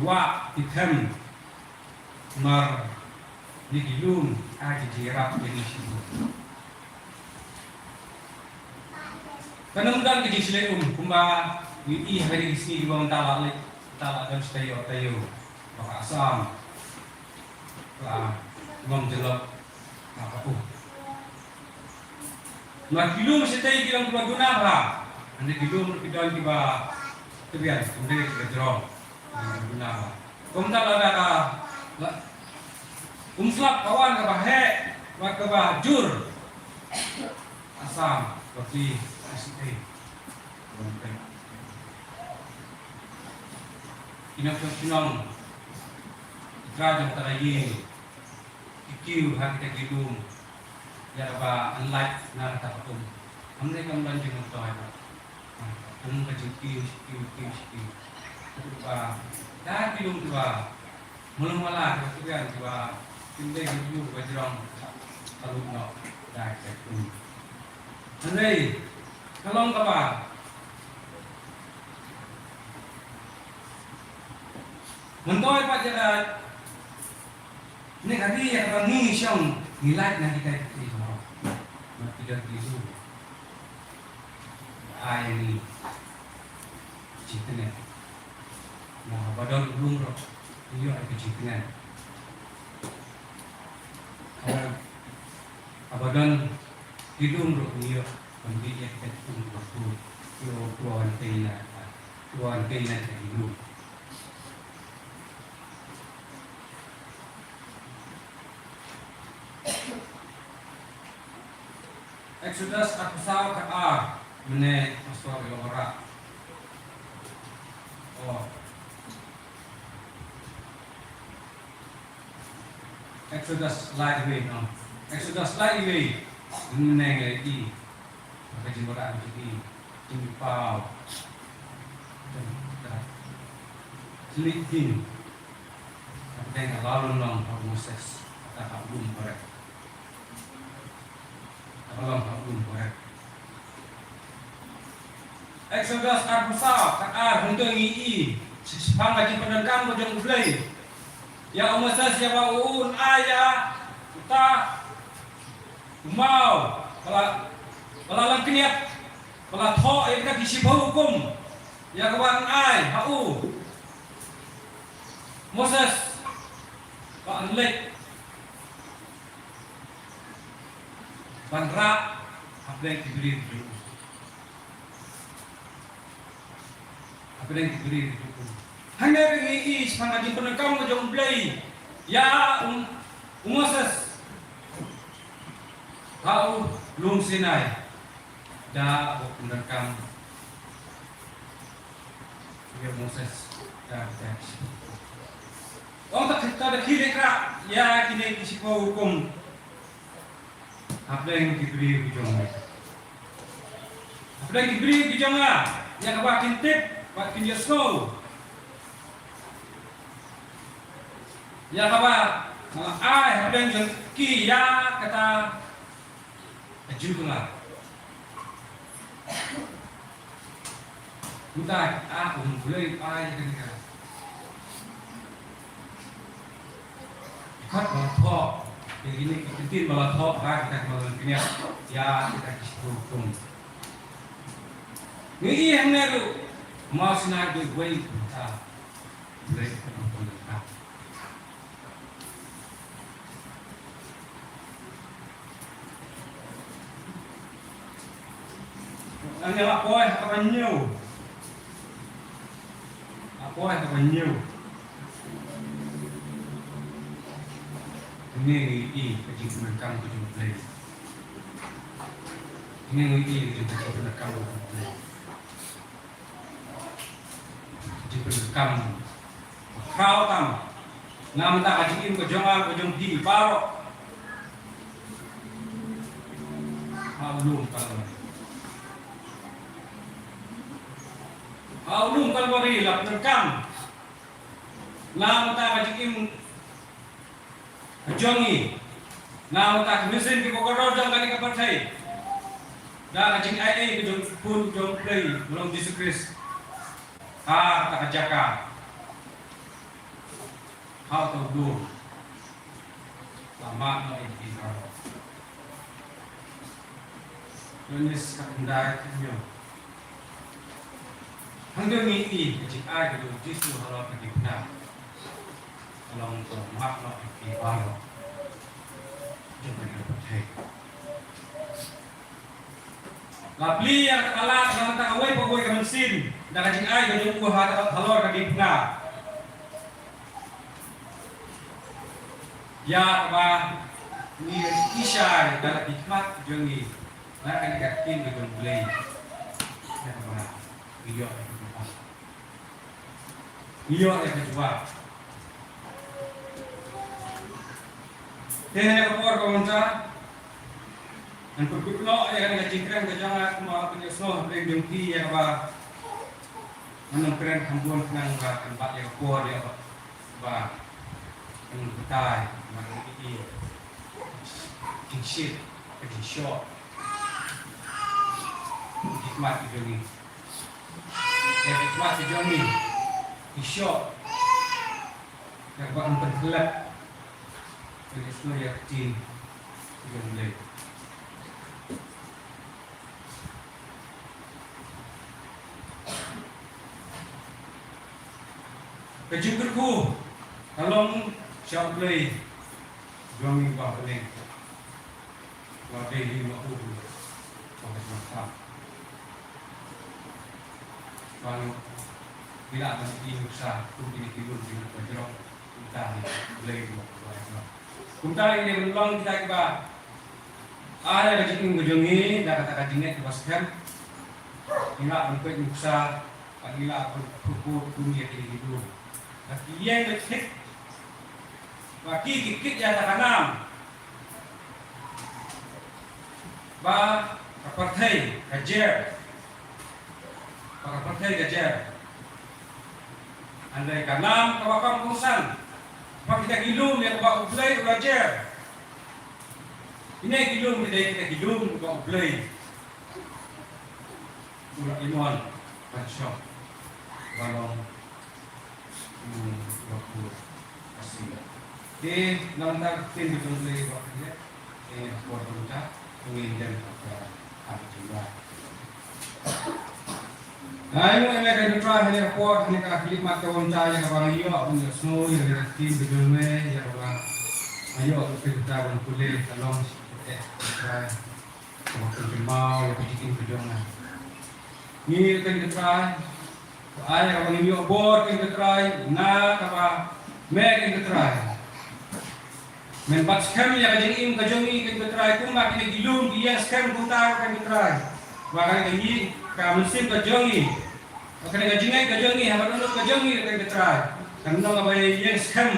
wah ki them. Mar ngi ki lum, a ki jingïarap ki ngi shibun. Kan ym don ki jingshlei um kumba ngi ïohi ha kine ki sngi kiba mynta la leit, mynta la don shi taïew taïew. Ba ka Assam la ngong jyllop na ka um. Na ki lum shatei ki long kiba duna bha. Hynrei ki lum ki don kiba tbian, hynrei kiba jrong. Kumta lada ka, la, um slap ka wan kaba heh bad kaba jur. Assam, ba ki, shatei. Ki nongshong shnong, ki trai jong kata ka ïing, ki kiew ha kita ki lum ïa kaba yn lait na kata ka um. Hynrei kam don jingmyntoi. Ka long ka jingkiew shi kiew, kiew shi kiew. Ba da ki lum kiba malu mala, kiba tbian, kiba kim dei ki lum kiba jrong, ka lut noh da ka um. Hynrei ka long kaba myntoi pat ïa ka, ne ka ri ïa kaba ngi shong, ngi lait na kita ki, ki, ki, ki, ki, ki, ai ngi jingtngen. Na haba don u lum ruh ngi ïoh ai ka jingtngen. Haba, haba don ki lum ruh ngi ïoh ban bieit ïa ka jingtngen ba ku ïoh u tuan tei na, tuan tei na ka lum. Exodus arphew saw khat ar, mynne mastor ïa la wanrah. Oh. Exodus lai iwei, no. Exodus lai iwei. Mynne ngi ïohi. Ka jingwanrah ka jingim, jingpaw. Jingim. Ka pdeng ka la lynnong ha u Moses, kata ha u lum Horeb. Kata ka long ha u lum Horeb. Exodus arphew saw, khat ar, hangto ngi ïohi shaphang ka jingpyndonkam ka jong U Blei ïa u Moses, ïa ba u un ai ïa uta u maw, ba la, ba la lyngkniat, ba la thoh ïa kita ki shiphew hukum, ïa kaba yn ai ha u Moses ba yn leit. ban rah hapdeng ki briew ki jong u. Hapdeng ki briew ki jong u. Hangne ngi i shaphang ka jingpyndonkam ka jong U Blei ïa u, u Moses ha u lum Sinai. Da u pyndonkam ïa u Moses da, da. Ong ta, ta da khie leh rah ïa kine ki shiphew hukum hapdeng ki briew ki jong nga. Hapdeng ki briew ki jong nga, ïa kaba kin tip bad kin ïohsngew. Ïa kaba nga la ai hapdeng jong ki ïa kata ka jingpynlong. Mynta, ah, U Blei u ai ïa kane ka khot ba la thoh. Ïa kine ki ktien ba la thoh, ba kita ki ba la pynïap ïa kita ki shiphew hukum. Ngi i hangne ruh, Mawsiang dei wei mynta. Blei ka pynlong ka. Ngan ïa la poi ha kaba hynñiew. La poi ha kaba hynñiew. Ngi, ngi i ka jingpyndonkam ka jong U Blei. Ngi, ngi i ka jingpyndonkam ka jong U Blei. Jingpyndonkam. Khraw tam. Na mynta ka jingim ka jong nga, ka jong phi baroh. Ha u lum Kalbari. Ha u lum Kalbari la pyndonkam. Na mynta ka jingim ka jong ngi. Na mynta ki mynsiem kiba kordor jong kane ka pyrthei. Da ka jingai ei ka jong u Khun jong U Blei, u long Jisu Khrist. Ha kata ka jaka. Ha uta u lum. La mad noh ïa ki baroh. Ïoannis ka khyndai ka hynñiew. Hangto ngi i ka jingai ka jong u Jisu halor ka diengphna. Ka long to mad noh ïa ki baroh jong kane ka pyrthei. La plie ïa kata ka lad na ka bynta kawei pa kawei ka mynsiem da ka jingai ka jong u ha, halor ka diengphna. Ïa kaba ngi i shai da la ki khmat ki jong ngi na kane ka ktien ka jong U Blei. Ïa kaba ngi ïoh ïa ka jubab. Ngi ïoh ïa ka jubab. Te ha kane ka por kaba mynta ngan pynkut noh ïa kane ka jingkren ka jong nga kumba la pynïohsngew hapdeng jong phi ïa kaba ngan ym kren kham bun khnang ba kan bat ïa ka por ïa kaba ngan batai ba ngan ïohi ka jingshit ka jingshoh ki khmat ki jong ngi. Ïa ki khmat ki jong ngi ki shoh. Ïa kaba yn pynkhlad. Ïa ki sngewthuh ïa ka ktien ki jong U Blei. Ka jingkyrkhu ka long sha U Blei jong ngi ba ha bneng. Ba dei hi ma u ba ha jong ka. Ba ngi lah ban ïohi nuksa kum kine ki lum ki lum ba jrong. Kumta hi U Blei u ba ha jong. Kumta ïa kine ban long kita kiba ai ïa ka jingim ka jong ngi da kata ka jingngeit kaba skhem. Ngi lah ban peit nuksa. Ba ngi lah ban kyrkhu kum ïa kine ki lum. Ba ki ïeng beit thik. Ba ki, ki kit ïa ka nam. Ba ka pyrthei ka jer. Ba ka pyrthei ka jer. Hynrei ka nam kaba kam kongsan. Ba kita ki lum ïa kaba U Blei u la jer. Kine ki lum ki dei kita ki lum kaba U Blei u la ïoh ban shong ba long u ba pur ka sila. Te nangta ka ktien ka jong U Blei ba ka ïa, te ka por ka mynta ngin ïa ka ka ka jingwa. Ngai mo ïa ka jingwa ha ïa ka por ha ïa ka khlieh mat ka mynta ïa kaba ngi ïoh ban ïohsngew ïa ka ktien ka jong me ïa kaba ngi ïoh ka ktien ka ban pule ka long shi ka eh ka kaba pynkynmaw ïa ka jingim ka jong nga. Ngi, keiñ ko Trai, to ai kaba ngin ïoh bor, keiñ ko Trai, na kaba me, keiñ ko Trai, men bat skhem ïa ka jingim ka jong ngi, keiñ ko Trai, kumba kine ki lum ki ïeng skhem kumta, keiñ ko Trai. Ba kane ka ngi, ka mynsiem ka jong ngi, ba kane ka jingngeit ka jong ngi, ha ka dohnud ka jong ngi, keiñ ko Trai, kan long kaba ïeng skhem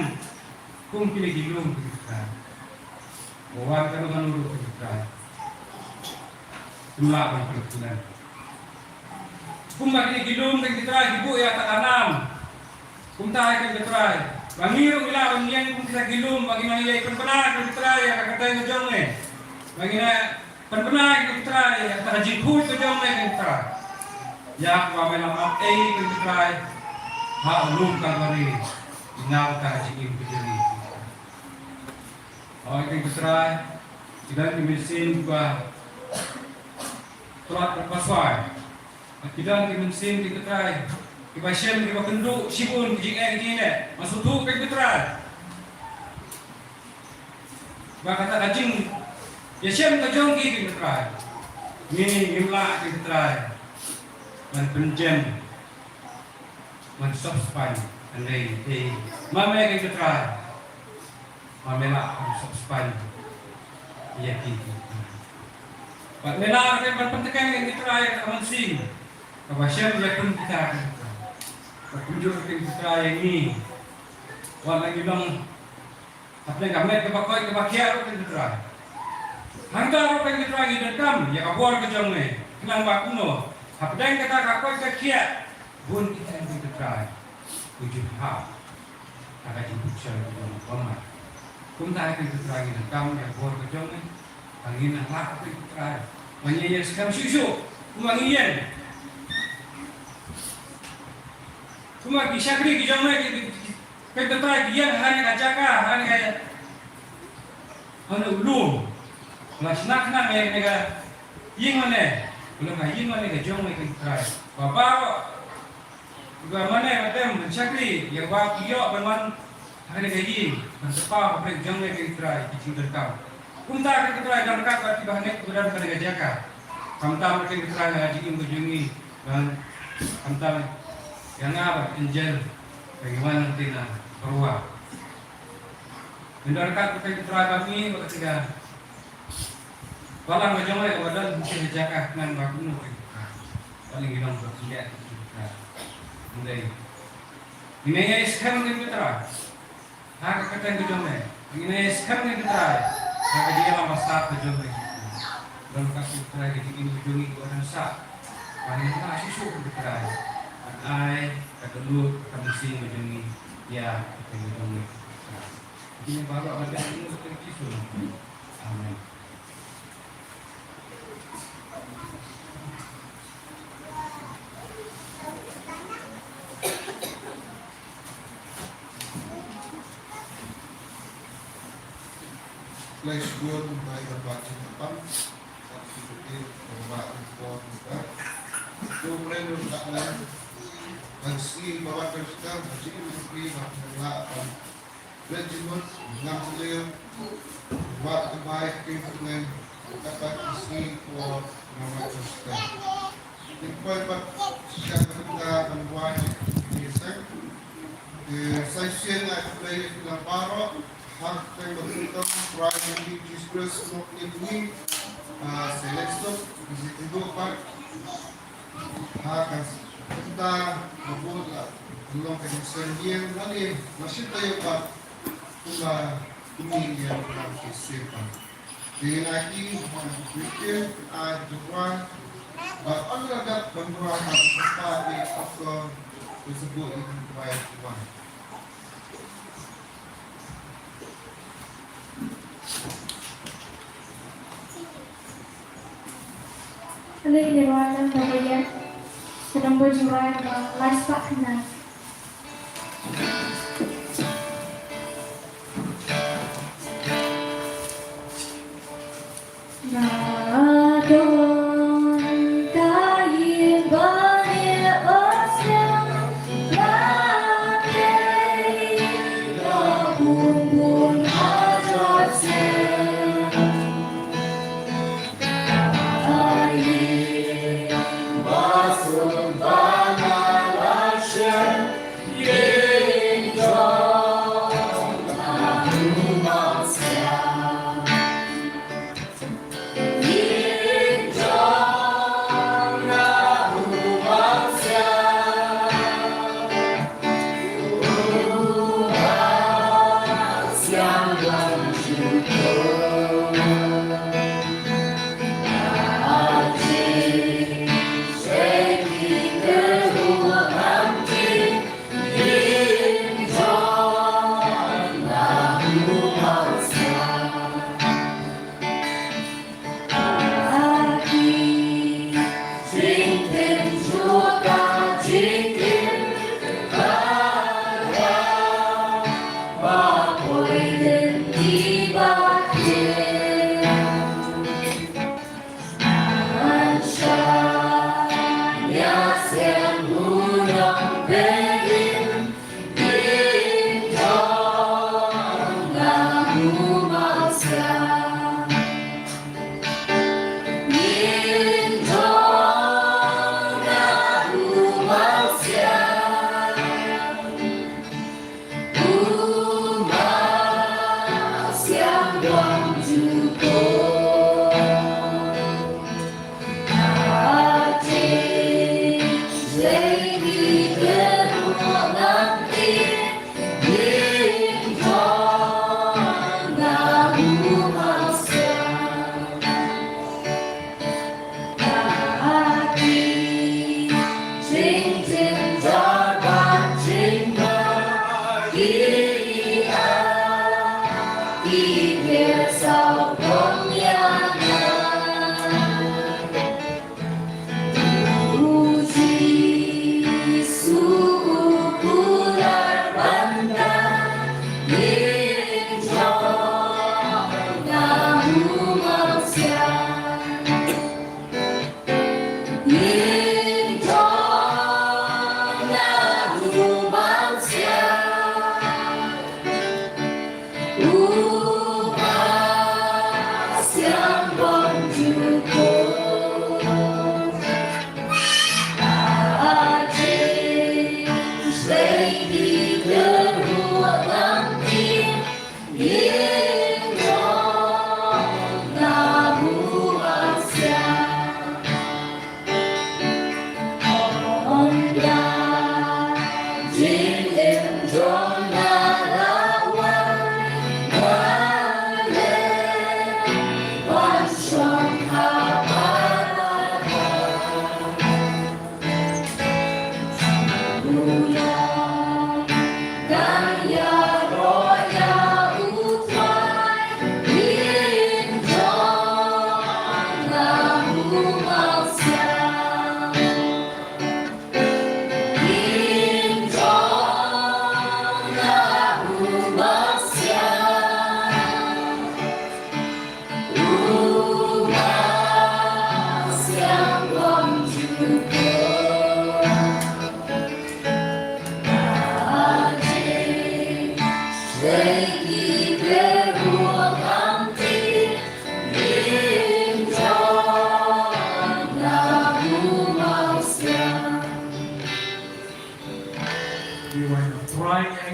kum kine ki lum, keiñ ko Trai. Ba wan kano kano ruh, keiñ ko Trai, ym lah ban pynkylla. Kumba kine ki lum, keiñ ko Trai, ki buh ïa kata ka nam, kumta, keiñ ko Trai, ba ngi ruh ngi lah ban ïeng kum kita ki lum, ba ngi nang ïai pynbna, keiñ ko Trai, ïa ka kyrteng ka jong me, ba ngi nang pynbna, keiñ ko Trai, ïa kata ka jingkhuid ka jong me, keiñ ko Trai. Ïa kaba me la map ei, keiñ ko Trai, ha u lum Kalbari, na kata ka jingim ka jong ngi. Hooid, keiñ ko Trai, ki don ki mynsiem kiba tlot bad baswai. Bad ki don ki mynsiem, keiñ ko Trai, kiba shem, kiba kynduh shibun ki jingeh ki jingeh. Nga sngewthuh, keiñ ko Trai, ba kata ka jingïashem ka jong ki, keiñ ko Trai, ngi ngim lah, keiñ ko Trai, ban pynjem, ban sop spaiñ, hynrei, hynrei ma me, keiñ ko Trai, ma me lah ban sop spaiñ ïa ki. Bad me lah ruh ban pynthikna, keiñ ko Trai, ïa ka mynsiem kaba shem ïa kum kita, keiñ ko Trai. Bad kumjuh, keiñ ko Trai, ïa ngi, wat la ngi long hapdeng ka met kaba koit kaba khiah ruh, keiñ ko Trai. Hangta ruh, keiñ ko Trai, ngi donkam ïa ka bor ka jong me. Khnang ba kumno, hapdeng kata ka koit ka khiah, bun ki thaiñ, keiñ ko Trai, ki ju hap ha ka jingpynshoi ka jong me. Kumta, keiñ ko Trai, ngi donkam ïa ka bor ka jong me, ba ngin nang lah, keiñ ko Trai, ba ngin ïeng skhem shuh shuh kumba ngi ïeng. Kumba ki shakri ki jong me, ki, ki, ki, keiñ ko Trai, ki ïeng ha kane ka jaka, ha kane ka, ha kane u lum. La shna khnang ïa kane ka ïing mane, la ka ïing mane ka jong me, keiñ ko Trai. Ba baroh kiba mane ba tem ban shakri, ïa ba ki ïoh ban wan ha kane ka ïing, ban kyrpad ha ka jong me, keiñ ko Trai, ki jingdonkam. Kumta, keiñ ko Trai, don ryngkat bad kiba ngeit kiba don ha kane ka jaka. Khamtam, keiñ ko Trai, ha ka jingim ka jong ngi, bad khamtam ïa nga bad angel ba ngi wan na ka bynta ka bor. Ngin don ryngkat, keiñ ko Trai, bad ngi, bad ka jingbalang ka jong me kaba don ha kane ka jaka, khnang ba kumno, keiñ ko Trai, ba ngi long ba khyndiat, keiñ ko Trai. Hynrei ngin ïeng skhem, keiñ ko Trai, ha ka kyrteng ka jong me. Ngin ïeng skhem, keiñ ko Trai, ha ka jingïalam bastad ka jong me. Don ka, keiñ ko Trai, ka jingim ka jong ngi kaba dang sah, ba ngin lah shuh shuh, keiñ ko Trai, ban ai ka dohnud ka mynsiem ka jong ngi ïa ka kyrteng ka jong me. Kine baroh la dei ha ka kyrteng Jisu. Amen. Khublei shibun, khublei shibun, khublei shibun. Khublei shibun, khublei shibun. Khublei shibun, khublei shibun. Ban sngewbha ban khublei shibun, ban sngewbha ban khublei shibun. Khublei shibun, ngam sngewbha ban khublei shibun, khublei shibun. Khublei shibun, ngam sngewbha ban khublei shibun. Dei poi pat sha ka bynta ban wai ïa ki seng. Te sa shisien nga khublei ïa phi baroh ha ka kyrteng ba kongsan Trai jong ngi Jisu Khrist, Mei jong ngi, ah, sa leit suk, ngi sa ïakynduh pat ha ka bynta ba bun la long ka jingseng ïing, lane ba shim taïew pat kumba kumne ïa ka shisien pat. Te nga kyrpad ïa ki Khristan, ai jingkyrpad, bad ym ïa dap ban kyrpad, ban kyrpad ïa ki apostol, ki sbu ïa ki kyrpad ïa ki wan. Kane ka wan nang ka ba ïa ka nang ba ju wan ba lai spah khyndai.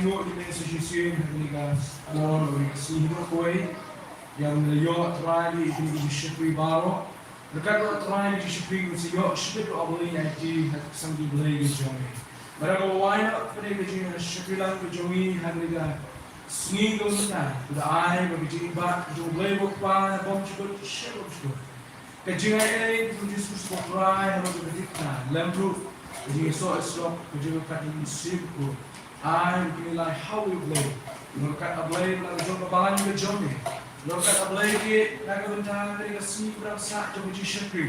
Ngi sa shisien ha kane ka alor, ha kane ka sngi baroh kawei. Ïa ngi la ïoh Trai ïa kine ki shakri baroh. Ryngkat bad Trai ïa ki shakri ngi sa ïoh shakri ïa U Blei ïa ki ha ka ksang ki blei ki jong ngi. Bad ka wai na pdeng ka jingshakri lang ka jong ngi ha kane ka sngi ka mynta, ka da ai ba ka jingbat ka jong U Blei ba u Kpa bymjukut sha bymjukut. Ka jingai ei jong U Jisu Khrist u Trai ha ka bynta lem ruh ka jingïasoh ïasyllok ka jong ka Kynrad Bakhuid. Ai u ki lai ha U Blei. Ngi ryngkat U Blei na ka jong ka balang ka jong ngi. Ngi ryngkat U Blei ki na ka bynta ka sngi ba dang sah jong ka jingshakri.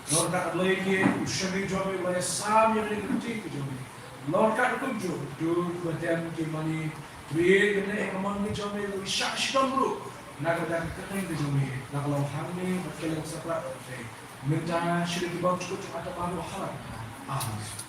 Ngi ryngkat U Blei ki u shakri jong ngi, u lai sam ïa ka ktien ka jong ngi. Ngi ryngkat kumjuh, to ba dem ki mane, to ïa ka ne ka mon ka jong ngi, u shah shitom ruh na ka bynta ka ktien ka jong ngi. Na ka long hangne bad ka long sapra. Mynta sha ki bymjukut jong ata baroh ha la. Amen.